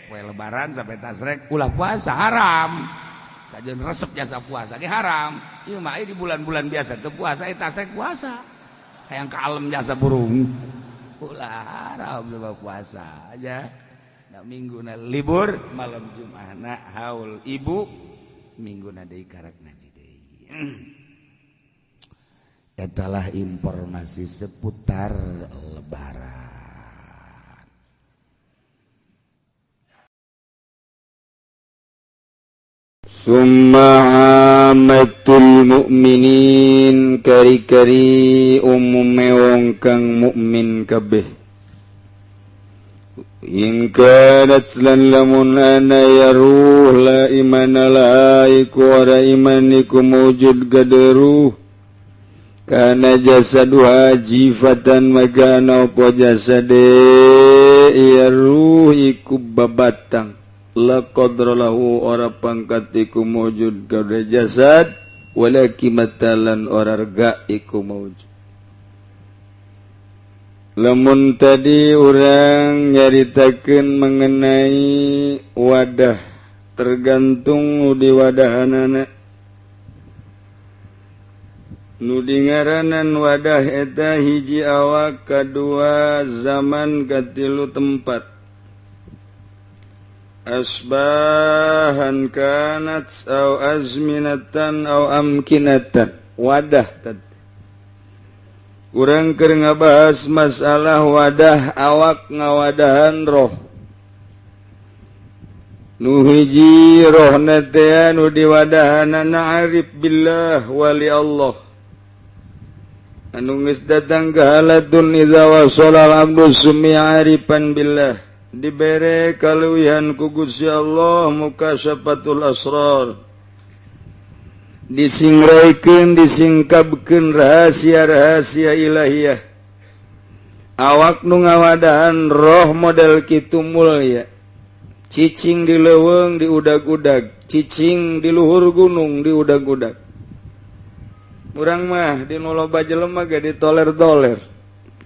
poe lebaran sampai tasrek ulah puasa haram. Kajeun resep jasa puasa ge haram. Ieu mah di bulan-bulan biasa teu puasa tasrek puasa. Hayang kalem jasa burung. Ulah haram coba puasa aja. Nah, minggu na libur malam Jumat na haul ibu, minggu na deui karak ngaji deui. Etalah informasi seputar lebaran. Summa amatul mukminin kari-kari umume wong kang mukmin kabeh. In kanat lan lamun ana ya ruh la imana la iku ora iman iku mujud gaderuh kana jasaduha jifatan magana apa jasade ya ruh iku babatang la qadra lahu ora pangkat iku mujud gade jasad wala kimatalan ora rega iku mujud. Lamun tadi urang nyaritakeun mengenai wadah tergantung di wadahanana. Nu dingaranan wadah eta hiji awak, kadua zaman, katilu tempat. Asbahan kanat au azminatan au amkinatan. Wadah tadi. Urang keur ngabahas masalah wadah awak ngawadahan roh. Nu hiji rohna teh nu diwadahanana arif billah wali Allah. Anu geus datang ka halatun idza wasala al-abdu sumi arifan billah. Dibere kaluwihan ku Gusti Allah mukasyafatul asrar. Disingraikeun disingkapkeun rahasia-rahasia ilahiyah. Awak nu ngawadahan roh model kitu mulya. Cicing di leuweung di udag-udag, cicing di luhur gunung di udag-udag. Urang mah di nu loba jelema ge ditoler-toler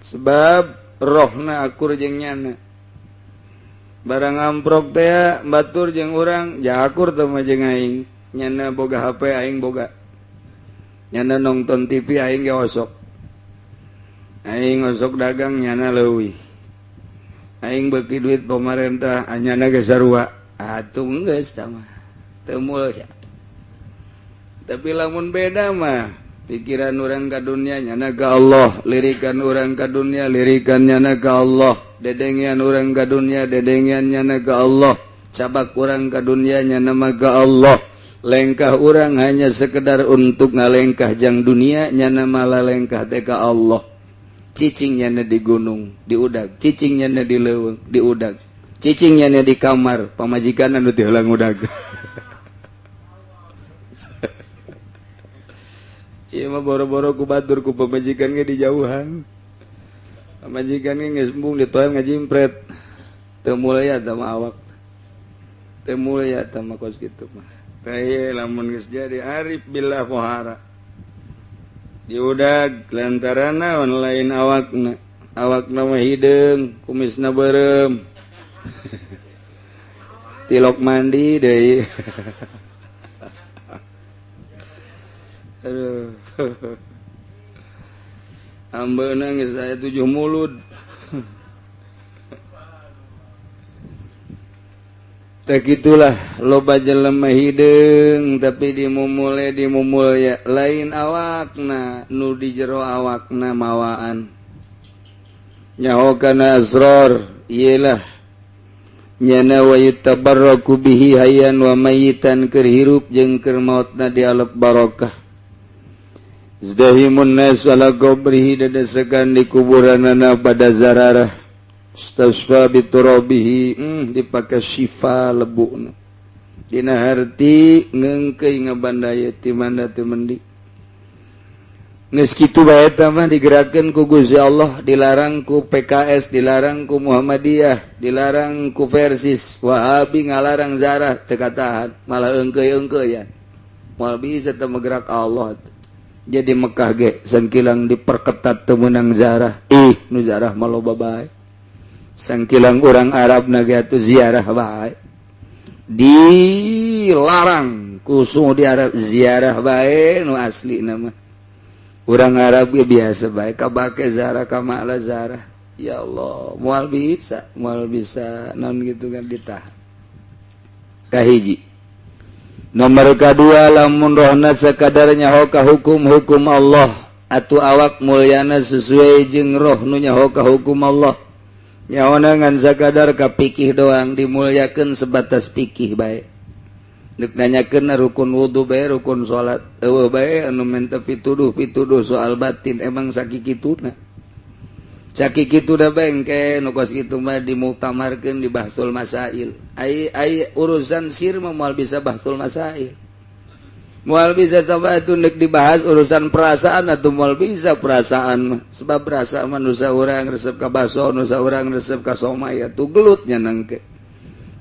sebab rohna akur jeung nyana. Barang amprok teh batur jeung urang ja akur teh mah jeung aing. Nyana boga HP aing boga. Nyana nonton TV aing ge osok. Aing osok dagang nyana leuwih. Aing beuki duit pemerintah anyana ge sarua. Atuh geus tah mah. Teu mulya. Tapi lamun beda mah pikiran orang ka dunia nyana ka Allah, lirikan orang ka dunia lirikan nyana ka Allah, dedengian orang ka dunia dedengian nyana ka Allah, cabak orang ka dunia nyana mah ka Allah. Lengkah orang hanya sekedar untuk ngalengkah jang dunia nyana malah lengkah teh ka Allah. Cicing nyana di gunung diudag, cicing nyana di leuweung diudag, cicing nyana di kamar pamajikan anu teu heulang udag. Ieu mah boro-boro ku batur ku pamajikan ge dijauhan. Pamajikan ge geus embung ditoel ngajimpret. Teu mulya tah mah awak. Teu mulya tah mah kos kitu mah. Teh lamun geus jadi arif billah pohara. Diudag lantaran naon lain awakna. Awakna mah hideung, kumisna beureum. Tilok mandi deui. Aduh. Ambeuna geus aya 7 mulud. Tah kitulah loba jelema hideung tapi dimumule dimumulya lain awakna nu di jero awakna mawaan. Nyaho kana asror ieu lah nyana wa yutabarraku bihi hayyan wa mayitan keur hirup jeung keur maotna dialep barokah. Zdahimun nas ala qabrihi dedesekan di kuburanana pada zararah. Stasfa biturabihi dipake syifa lebuna. Dina harti ngeungkeuy ngabandaya ti mana teu mendi. Geus kitu bae eta mah digerakkeun ku Gusti Allah, dilarang ku PKS, dilarang ku Muhammadiyah, dilarang ku Persis, Wahabi ngalarang zarah teu katahan, malah eungkeuy-eungkeuyan. Moal bisa teu menggerak Allah. Jadi Mekah ge sangkilang diperketat teu meunang zarah. Ih, nu zarah mah loba bae. Sangkilang urang Arab na ge atuh ziarah bae. Dilarang ku Saudi Arab ziarah bae nu asli nama. Urang Arab ge biasa bae kabake zarah kamala zarah. Ya Allah, moal bisa naon gitu kan ditahan. Kahiji. Nomor kedua lamun rohna sekadar nyaho ka hukum-hukum Allah atuh awak mulyana sesuai jeung roh nu nyaho ka hukum Allah. Nyaona ngan sakadar ka pikih doang dimulyakeun sebatas pikih bae. Deuk nanyakeun rukun wudu bae rukun salat eueuh bae anu menta pituduh soal batin emang sakikituna. Sakikituna bae engke nu kos kitu mah dimuktamarkeun di bahsul masail. Ai ai urusan sir mah moal bisa bahsul masail. Moal bisa coba atuh deuk dibahas urusan perasaan atau moal bisa perasaan mah. Sebab perasaan mah nu saurang resep ka baso, nu saurang resep ka somai atuh gelut nya nangke.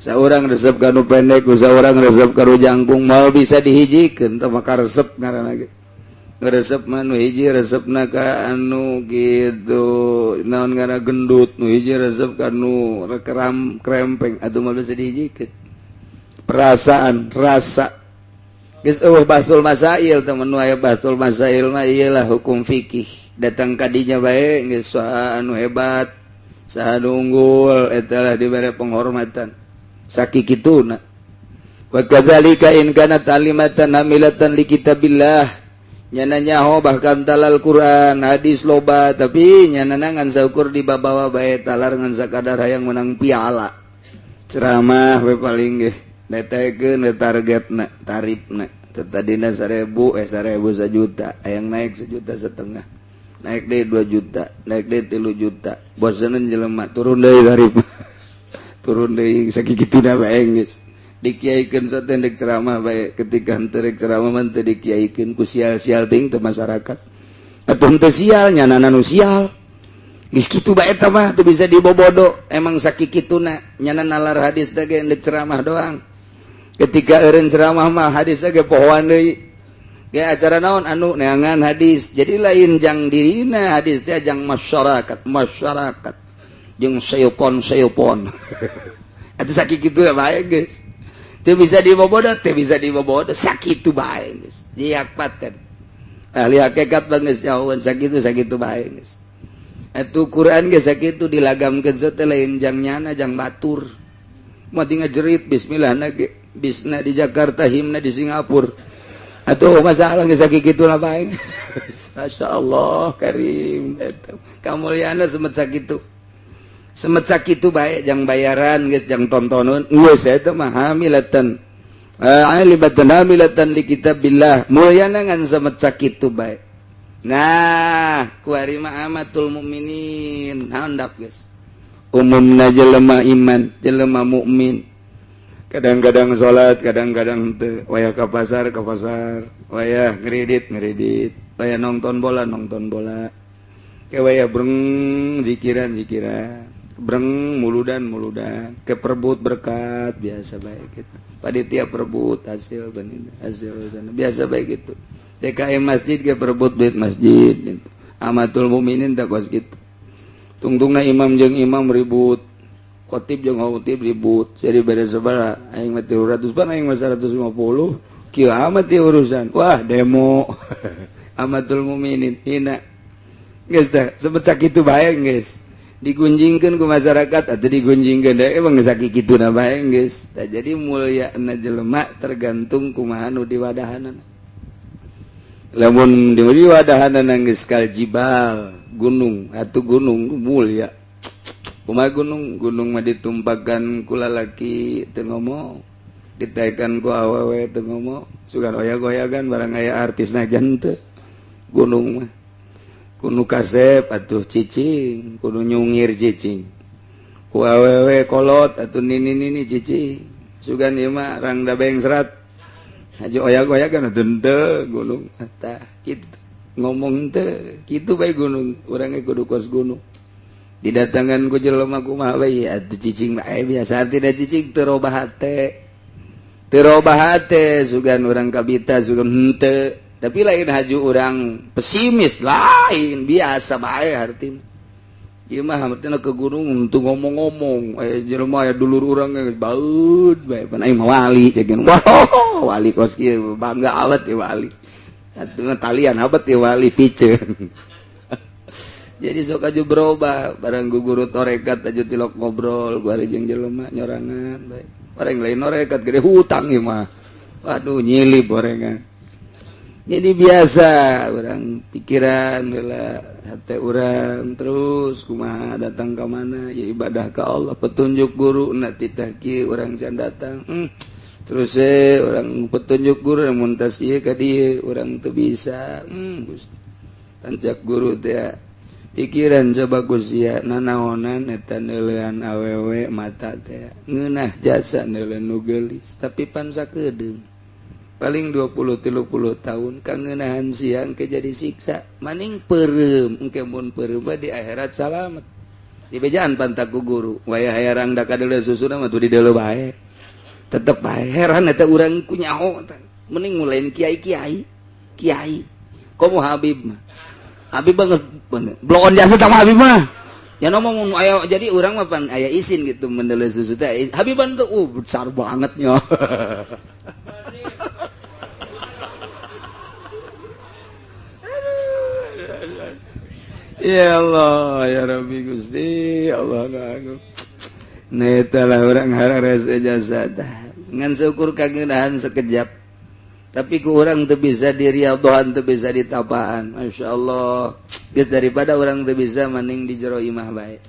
Saurang resep ka nu pendek, nu saurang resep ka nu jangkung moal bisa dihijikeun teh maka resep ngaranna ge. Resep mah nu hiji resepna ka anu gitu naon ngaranna gendut, nu hiji resep ka nu keram krempeng atuh moal bisa dihijikeun. Perasaan, rasa geus eueuh bahsul masail teman nu aya bahsul masail mah iyalah hukum fikih datang kadinya bae geus saha anu hebat saha nu unggul eta lah dibere penghormatan sakikituna. Wa kadzalika in kana ta'limatan hamilatan li kitabillah nyana nyaho bahkan talal Quran hadis loba tapi nyana ngan saukur dibabawa bae talar ngan sakadar hayang menang piala ceramah we paling ge netekeun targetna tarifna tadina 1000 1000 1 juta hayang naik 1,5 juta naik deui 2 juta naik deui 3 juta bosenan jelema turun deui tarif turun deui sakikituna bae geus dikiaikeun satendek ceramah bae ketika henteu rek ceramah mah teu dikiaikeun ku sial-sial ting teu masyarakat atuh henteu sial nyanana nu sial geus kitu bae eta mah teu bisa dibobodo emang sakikituna nyana nalar hadis teh ge endek ceramah doang ketika eureun ceramah mah hadis ge pohoan deui Ge acara naon anu neangan hadis. Jadi lain jang dirina hadis teh jang masyarakat, masyarakat jeung syaiton syaiton. Atuh sakitu bae geus. Teu bisa dibobodo, teu bisa dibobodo, sakitu bae geus. Diak paten. Ahli hakikat geus jauhan sakitu sakitu bae geus. Atuh Quran ge sakitu dilagamkeun teh lain jang nyana jang batur. Mati ngajerit bismillah na ge bisna di Jakarta himna di Singapura. Atuh masalah geus sakitu lah bae. Masyaallah karim eta. Kamulyana semet sakitu. Semet sakitu bae jang bayaran geus jang tontonon geus eta mah hamilatan alibatan hamilatan li kitabillah mulyana ngan semet sakitu bae. Nah kuari mah amatul mukminin handap geus umumna jelema iman jelema mukmin kadang-kadang salat kadang-kadang teu wayah ka pasar wayah ngredit ngredit wayah nonton bola ke wayah breng zikiran zikiran breng muludan muludan ke perebut berkat biasa baik gitu panitia perebut hasil benin hasil sana biasa baik gitu DKM masjid ke perebut duit masjid gitu. Amatul mukminin tak kos gitu tungtungna imam jeung imam ribut khotib jeung khotib ribut jadi beda sabaraha aing mah 300 ban aing mah 150 kieu amat ieu urusan wah demo amatul mukminin hina geus tah sebet sakitu bae geus digunjingkeun ku masyarakat atau digunjingkeun deui emang geus sakituna bae geus. Tah jadi mulyana jelema tergantung kumaha nu diwadahanana. Lamun diwadahanana geus kal jibal gunung atuh gunung mulia. Kumaha gunung? Gunung mah ditumpakan ku lalaki teu ngomong, ditaekan ku awewe teu ngomong, sugan oyak-oyagan barang aya artisna henteu. Gunung mah kudu kasep atuh cicing, kudu nyungir cicing. Ku awewe kolot atuh nini-nini cicing. Sugan ieu mah rangda bengserat. Haji oyak-oyagan atuh henteu gunung tah kitu. Ngomong teu, kitu bae gunung, urang ge kudu kos gunung. Didatangan ku jelema kumaha bae atuh cicing bae biasa artina cicing teu robah hate. Teu robah hate sugan urang kabita sugan henteu. Tapi lain haju orang pesimis lain biasa bae hartina ieu mah hartina ke gunung untuk ngomong-ngomong jelema aya dulur urang geus baeud bae pan aing mah wali ceuk wah wali kos kieu bangga alat ieu wali atuh talian abet ieu wali piceun. Jadi sok aju berubah barang guru torekat aju tilok ngobrol gua jeung jelema nyorangan bae barang lain torekat gede hutang ieu mah waduh nyilip gorengan. Jadi biasa orang pikiran bela hati orang terus kumaha datang ke mana ya ibadah ke Allah petunjuk guru nanti tah kieu orang can datang terus orang petunjuk guru mun tas ieu ka dieu urang teu bisa Gusti tancak guru teh pikiran coba Gusti nanaonan eta neuleuan awewe mata teh ngeunah jasa neuleuan nu geulis tapi pan sakedeung paling 20-30 tahun kangenahan siang ke jadi siksa maning peureum engke mun peureum di akhirat salamet dibejaan pantak ku guru wayah hayarang da kadeuleu susuna mah tuh dideuleu bae tetep bae heran eta urang ku nyaho mending ngulain kiai-kiai kiai komo Habib mah Habib banget bloon jasa sama Habib mah ya ngomong ayo jadi urang mah pan aya isin gitu mendeuleu susu teh Habiban tuh besar banget nya. Ya Allah ya Rabbi Gusti Allah agung. Netalah orang harares jasa ngan syukur kagenahan sekejap tapi ku urang teu bisa diriadhohan teu bisa ditapaan. Masya Allah geus daripada urang teu bisa mending di jero imah bae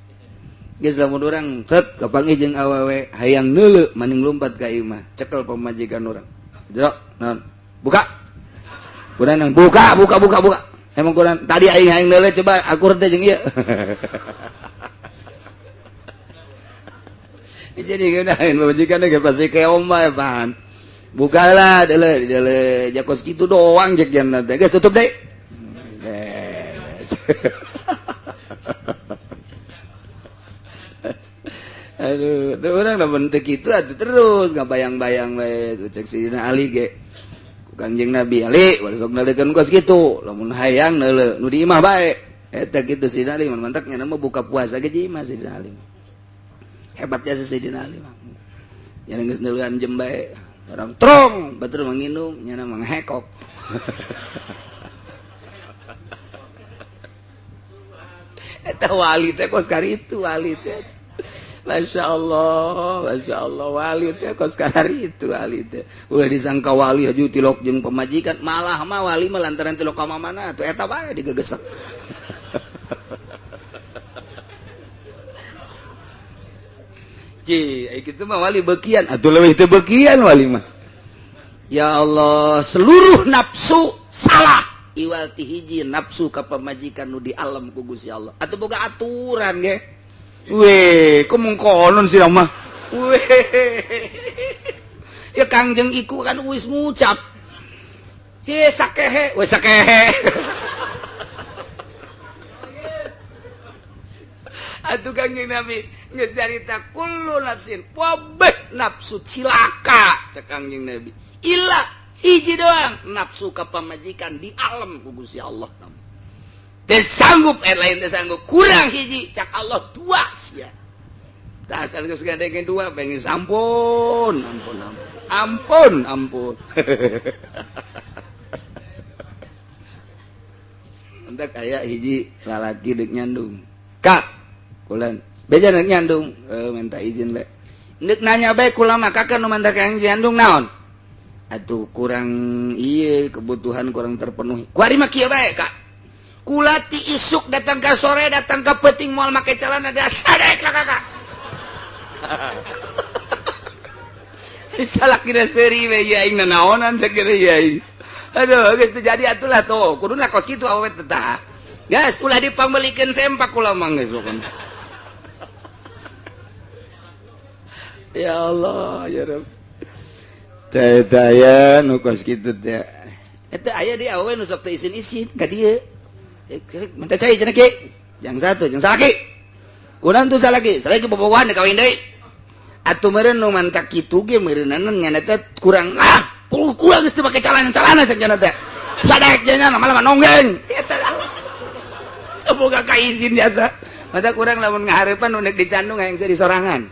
geus lamun urang tet kapanggih jeung awewe hayang neuleu mending lumpat ka imah cekel pamajikan urang jero naon buka urang buka buka buka buka emang kurang tadi aing aing neuleuh coba akur teh jeung ieu. Jadi ngeunaheun pamajikan ge pasti keom bae pan. Bukalah deuleu deuleu jakos kitu doang jeung jana teh. Geus tutup deui. Beres. Aduh, tuh urang lamun teu kitu atuh terus ngabayang-bayang we cek Sidina Ali ge. Kangjeng Nabi Ali sok neuleukeun kos kitu lamun hayang neuleu nu di imah bae eta kitu Sidina Ali mantak nya mah buka puasa ge di imah Sidina Ali hebatnya si Sidina Ali mah nya geus neuleuan jem bae orang trong batur manginum nya mah ngehekok. Eta wali teh kos karitu wali teh Masya Allah wali teh kos karitu wali teh ulah disangka wali haju tilok jeung pamajikan malah mah wali mah lantaran tilok ka mamana atuh eta bae digegesek. Ci ai kitu mah wali beukian atuh leuwih teu beukian wali mah. Ya Allah seluruh nafsu salah iwal ti hiji nafsu ka pamajikan nu di alam ku Gusti Allah atuh boga aturan ge. Weh, kok konon sih mah. Weh. Ya Kangjeng iku kan wis ngucap. Ci sakehe, weh sakehe. Atuh Kangjeng Nabi geus carita kullu nafsin wabeh nafsu cilaka cek Kangjeng Nabi. Illa hiji doang nafsu ka pamajikan di alam ku Gusti Allah. Teu sanggup lain teu sanggup kurang hiji cak Allah dua sia. Tah asal geus gandeng dua pengen ampun ampun ampun ampun. Entak aya hiji lalaki deuk nyandung. Kak, kulan beja deuk nyandung, minta izin bae. Deuk nanya bae kula mah kakak nu manta ka nyandung naon? Atuh kurang ieu kebutuhan kurang terpenuhi. Kuari mah kieu bae, Kak. Kulati isuk datang ke sore datang ke peting moal make celana sadek lah kakak. Salah kira seri we ya aing nanaonan sakieu ya aing. Aduh geus teu jadi atulah tuh kuduna kos kitu awewe teh tah. Geus ulah dipambelikeun sempak kula mah geus pokona. Ya Allah ya Rabb. Teh daya nu kos kitu teh. Eta aya di awewe nu sok teu isin-isin ka dieu. Minta cai cenah ki. Jang satu, jang salaki. Kunaon tuh salaki? Salaki bobogohan kawin deui. Atuh meureun nu mantak kitu ge meureunana nya teh kurang ah, kurang geus teu make calana-calana cenah teh. Sadek nya malah nonggeng. Eta teu boga kaizin biasa. Mata kurang lamun ngahareupan nu nek dicandung hayang seuri sorangan.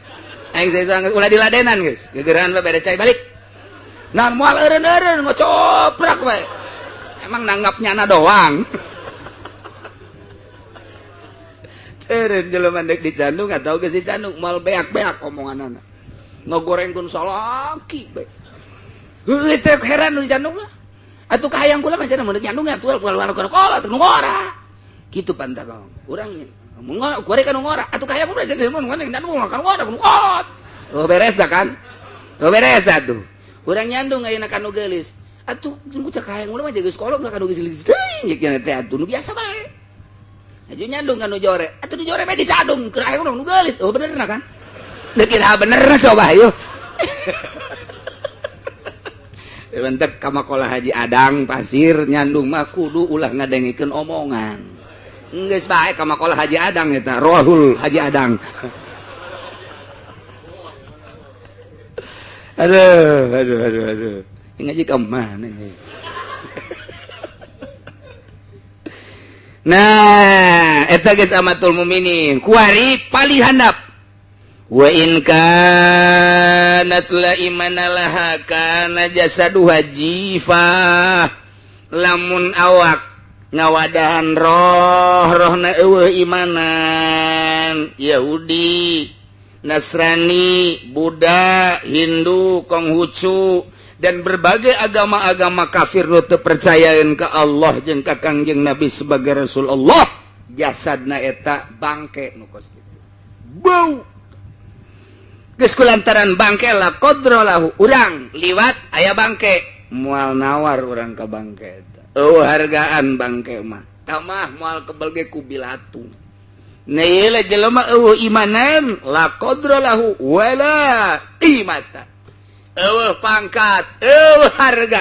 Hayang seuri sorangan ulah diladenan geus. Gegeran bae bere cai balik. Nah moal eureun-eureun ngocoprak bae. Emang nanggap nyana doang. Eureun jelema dek dicandung atau geus dicandung moal beak-beak omonganana. Ngagorengkeun salaki bae. Heueuh teh heran nu dicandung lah. Atuh kahayang kula mah cenah mun nyandung atuh keluar keluar nu ngora. Kitu pantang urang mun ngora kan ngora atuh kahayang kula cenah mun nyandung kan ngora nu kolot. Oh beres dah kan? Oh beres atuh. Urang nyandung ayeuna ka nu geulis. Atuh cek kahayang kula mah geus kolot ka nu geulis teuing cenah teh atuh nu biasa bae. Aju nyandung kan nu jore. Atuh nu jore bae dicadung keur hayang nu geulis. Oh bener na kan? Deuk kira bener na coba ayo. Bentek kamakola Haji Adang pasir nyandung mah kudu ulah ngadengikeun omongan. Geus bae kamakola Haji Adang eta, rohul Haji Adang. Aduh, aduh, aduh, aduh. Ngaji ka mana nih? Nah, eta geus amatul mukminin. Kuari palih handap. Wa in kanat la imana laha kana jasaduha jifah. Lamun awak ngawadahan roh, rohna eueuh imanan. Yahudi, Nasrani, Buddha, Hindu, Konghucu dan berbagai agama-agama kafir nu teu percayaeun ka Allah jeung ka Kangjeng Nabi sebagai Rasul Allah, jasadna eta bangke nu kos kitu. Bau. Geus kulantaran bangke la qadra lahu urang liwat aya bangke, moal nawar urang ka bangke eta. Eueuh hargaan bangke mah. Tamah moal kebel ge ku bilatung. Nah ieu jelema eueuh imanan la qadra lahu wala qimata. Eueuh pangkat, eueuh harga.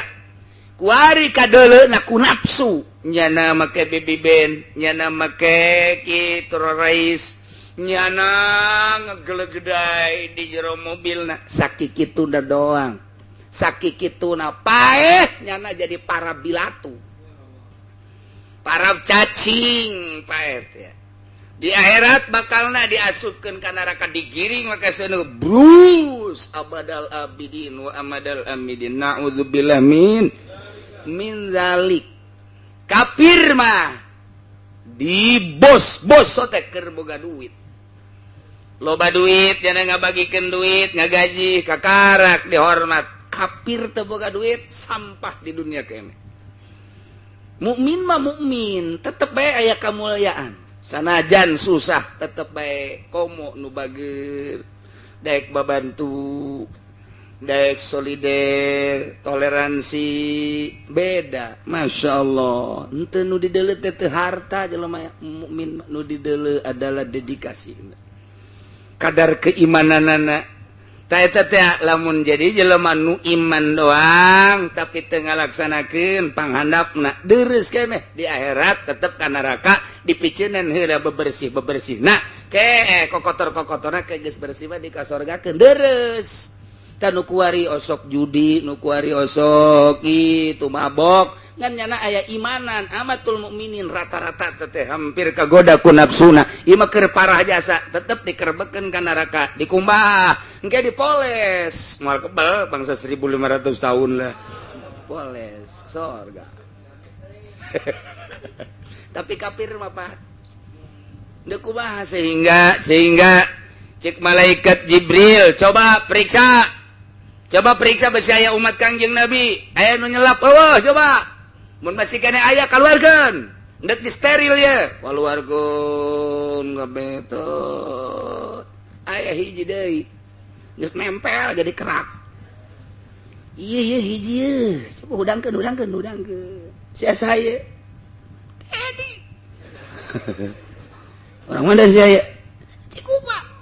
Kuari kadeuleuna ku nafsu, nyana make bibi ben, nyana make kitu rais, nyana ngegelegedai di jero mobilna, sakikitu da doang. Sakikituna paeh nyana jadi para bilatu. Para cacing paeh teh. Di akhirat bakalna diasupkeun ka neraka digiring maka seuneu brus abadal abidin wa amadal amidin na'udzubillah min min zalik. Kafir mah di bos-bos teh keur boga duit. Loba duit jangan ngabagikeun duit ngagaji kakarak dihormat. Kafir teu boga duit sampah di dunia kene. Mukmin mah mukmin tetep bae aya kamuliaan. Sanajan susah tetep bae komo nu bager daek babantu daek solider toleransi beda. Masya Allah henteu nu dideuleu teh teu harta jelema mukmin nu dideuleu adalah dedikasi kadar keimananana. Ta eta teh lamun jadi jelema nu iman doang tapi teu ngalaksanakeun panghandapna deureuss keneh di akhirat tetep ka neraka dipiceunan heula bebersih-bebersih. Nah ke kokotor-kokotorna ke geus bersih mah dikasorgakeun deureuss. Tah nu kuari osok judi, nu kuari osok itu mabok, ngan nyana aya imanan amatul mukminin rata-rata teteh hampir kagoda ku nafsuna. Ieu mah keur parah jasa, tetep dikerebekeun ka neraka, dikumbah, engke dipoles. Moal kebal bangsa 1500 tahun lah. Poles sorga. Tapi kafir mah Pak. Deuk kumaha sehingga cek malaikat Jibril, coba periksa. Coba periksa besi aya umat Kangjeng Nabi, aya nu nyelap eueuh coba. Mun masih kene aya kaluarkeun. Ndek disteril ye. Kaluarkeun ngabetot. Aya hiji deui. Geus nempel jadi kerak. Ieu ieu hiji ye. Coba hudangkeun hudangkeun hudangkeun. Sia saha Teddy. Orang mana sia ye? Cikupa.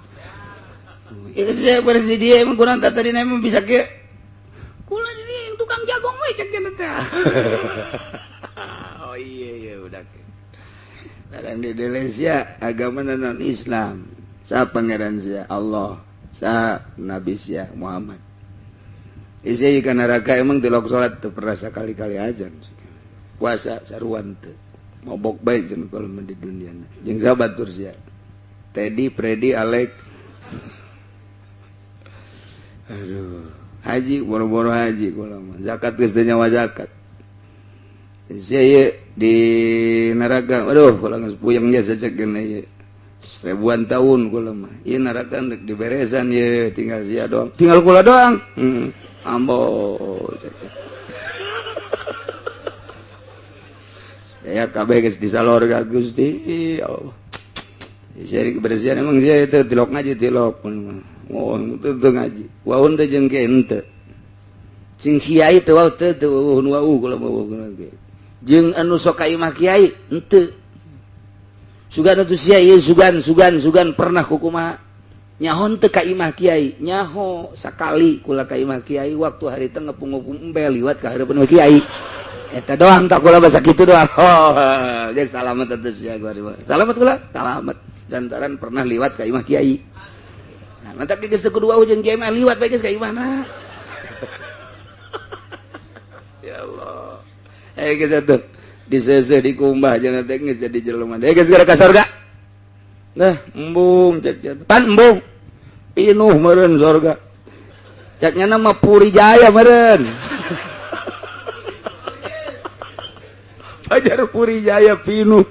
Ya saya bersih dia emang kurang tadi emang bisa ke kula dia yang tukang jagong we cek teh. Oh iya iya udah. Sekarang di Indonesia agama non Islam. Sa pangeran sia Allah, sa nabi sia Muhammad. Isi ka neraka emang tilok salat teu pernah sakali-kali aja. Puasa saruan teu. Mabok bae cenah kalau di dunia. Jeung sahabat tur sia. Teddy, Freddy, Alek. Aduh, haji boro-boro haji kula mah. Zakat geus teu nyawa zakat. Sia di neraka, aduh kula geus puyeng jasa cek geuna ieu. Ribuan tahun kula mah. Ieu neraka rek diberesan ieu tinggal sia doang. Tinggal kula doang. Ambo cek. Ya kabeh geus disalor ka Gusti Allah. Sia kebersihan emang sia teu tilok ngaji tilok. Oh, teu ngaji. Waun teh jeung ke henteu. Cing kiai teu wau teu teu wauhun wau kula mah wauhun ge. Jeung anu sok ka imah kiai henteu. Sugan atuh sia ieu sugan sugan sugan pernah kukumaha. Nyaho teu ka imah kiai, nyaho sakali kula ka imah kiai waktu hari teh ngepung-ngepung embe liwat ka hareupeun kiai. Eta doang tak kula basa kitu doang. Oh, geus salamet atuh sia gua. Salamet kula? Salamet. Lantaran pernah liwat ka imah kiai. Nah, mantap geus teu kudu wau jeung kiai mah liwat bae geus ka imahna. Ya Allah. Eh geus atuh diseuseuh dikumbah jangan teh geus jadi jelema. Eh geus gara ka sorga. Nah, embung cek pan embung. Pinuh meureun sorga. Cek nya mah Puri Jaya meureun. Fajar Puri Jaya pinuh.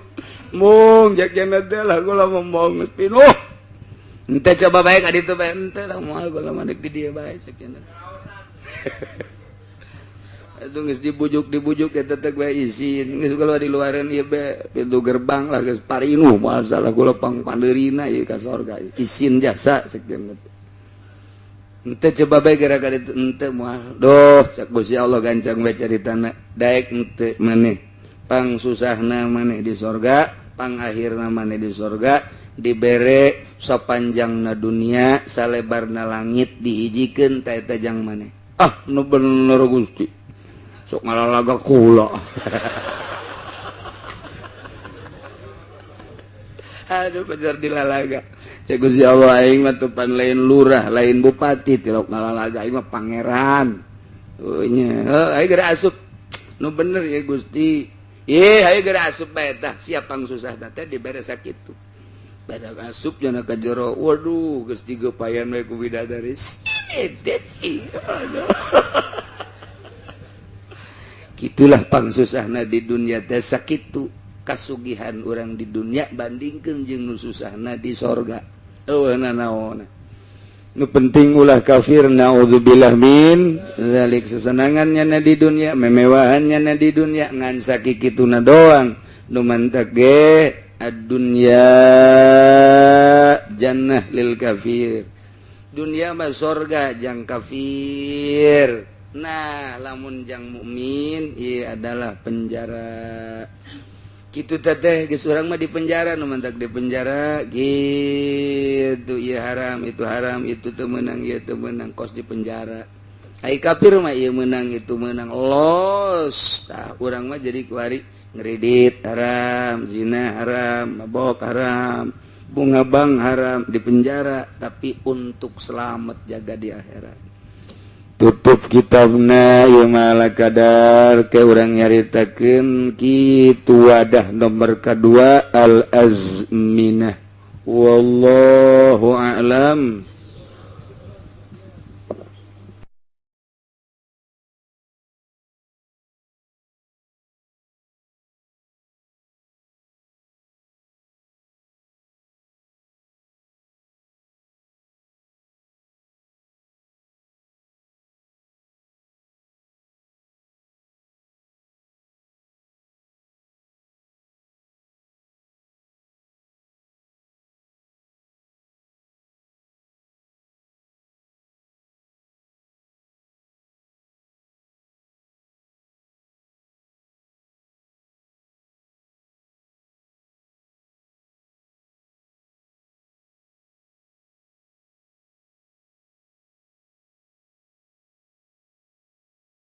Embung cek nya teh lah kula embung geus pinuh. Ente coba baik adi tu bae ente lah moal kula mah di dieu bae cek nya. Itu geus dibujuk-dibujuk eta teh bae izin geus kula di luareun ieu bae pintu gerbang lah geus parinuh moal salah kula pangpandeurina ieu ka sorga izin jasa cek nya. Ente coba bae gara-gara itu ente moal doh cek Gusti Allah gancang bae caritana daek ente maneh pang susahna maneh di sorga pang akhirna maneh di sorga dibere sapanjangna dunia salebarna langit dihijikeun ta eta jang maneh. Ah nu bener Gusti sok ngalalaga kula. Aduh bener dilalaga cek Gusti Allah aing mah tupan lain lurah lain bupati tilok ngalalaga aing mah pangeran. Oh nya, heuh, ayo geura asup nu bener ya Gusti. Ye, ayo geura asup bae tah, siap pang susah teh dibere sakitu. Pada asup jana ka jero. Waduh, geus digepayan we ku bidadari. Aduh. Gitulah pang susahna di dunia teh sakitu. Kasugihan orang di dunia bandingkeun jeung nu susahna di sorga. Eueuh nanaon. Nu penting ulah kafir, naudzubillah min zalik. Sesenangannya na di dunia, memewahannya na di dunia, ngan sakikituna doang. Nu mantak ge ad-dunya jannah lil kafir, dunia mah sorga jang kafir. Nah, lamun jang mukmin ieu adalah penjara. Gitu teteh, geus urang mah di penjara. Nu mantak di penjara gitu, ieu haram, itu haram, itu teu meunang, ieu teu meunang, kos di penjara. Ai kafir mah ieu meunang, itu meunang, los. Tah, urang mah jadi kuari ngeredit haram, zina haram, mabok haram, bunga bank haram, di penjara, tapi untuk selamat jaga di akhirat. Tutup kitabna ieu mah kadar ke urang nyaritakeun kitu wadah nomor kedua, al azminah. Wallahu a'lam.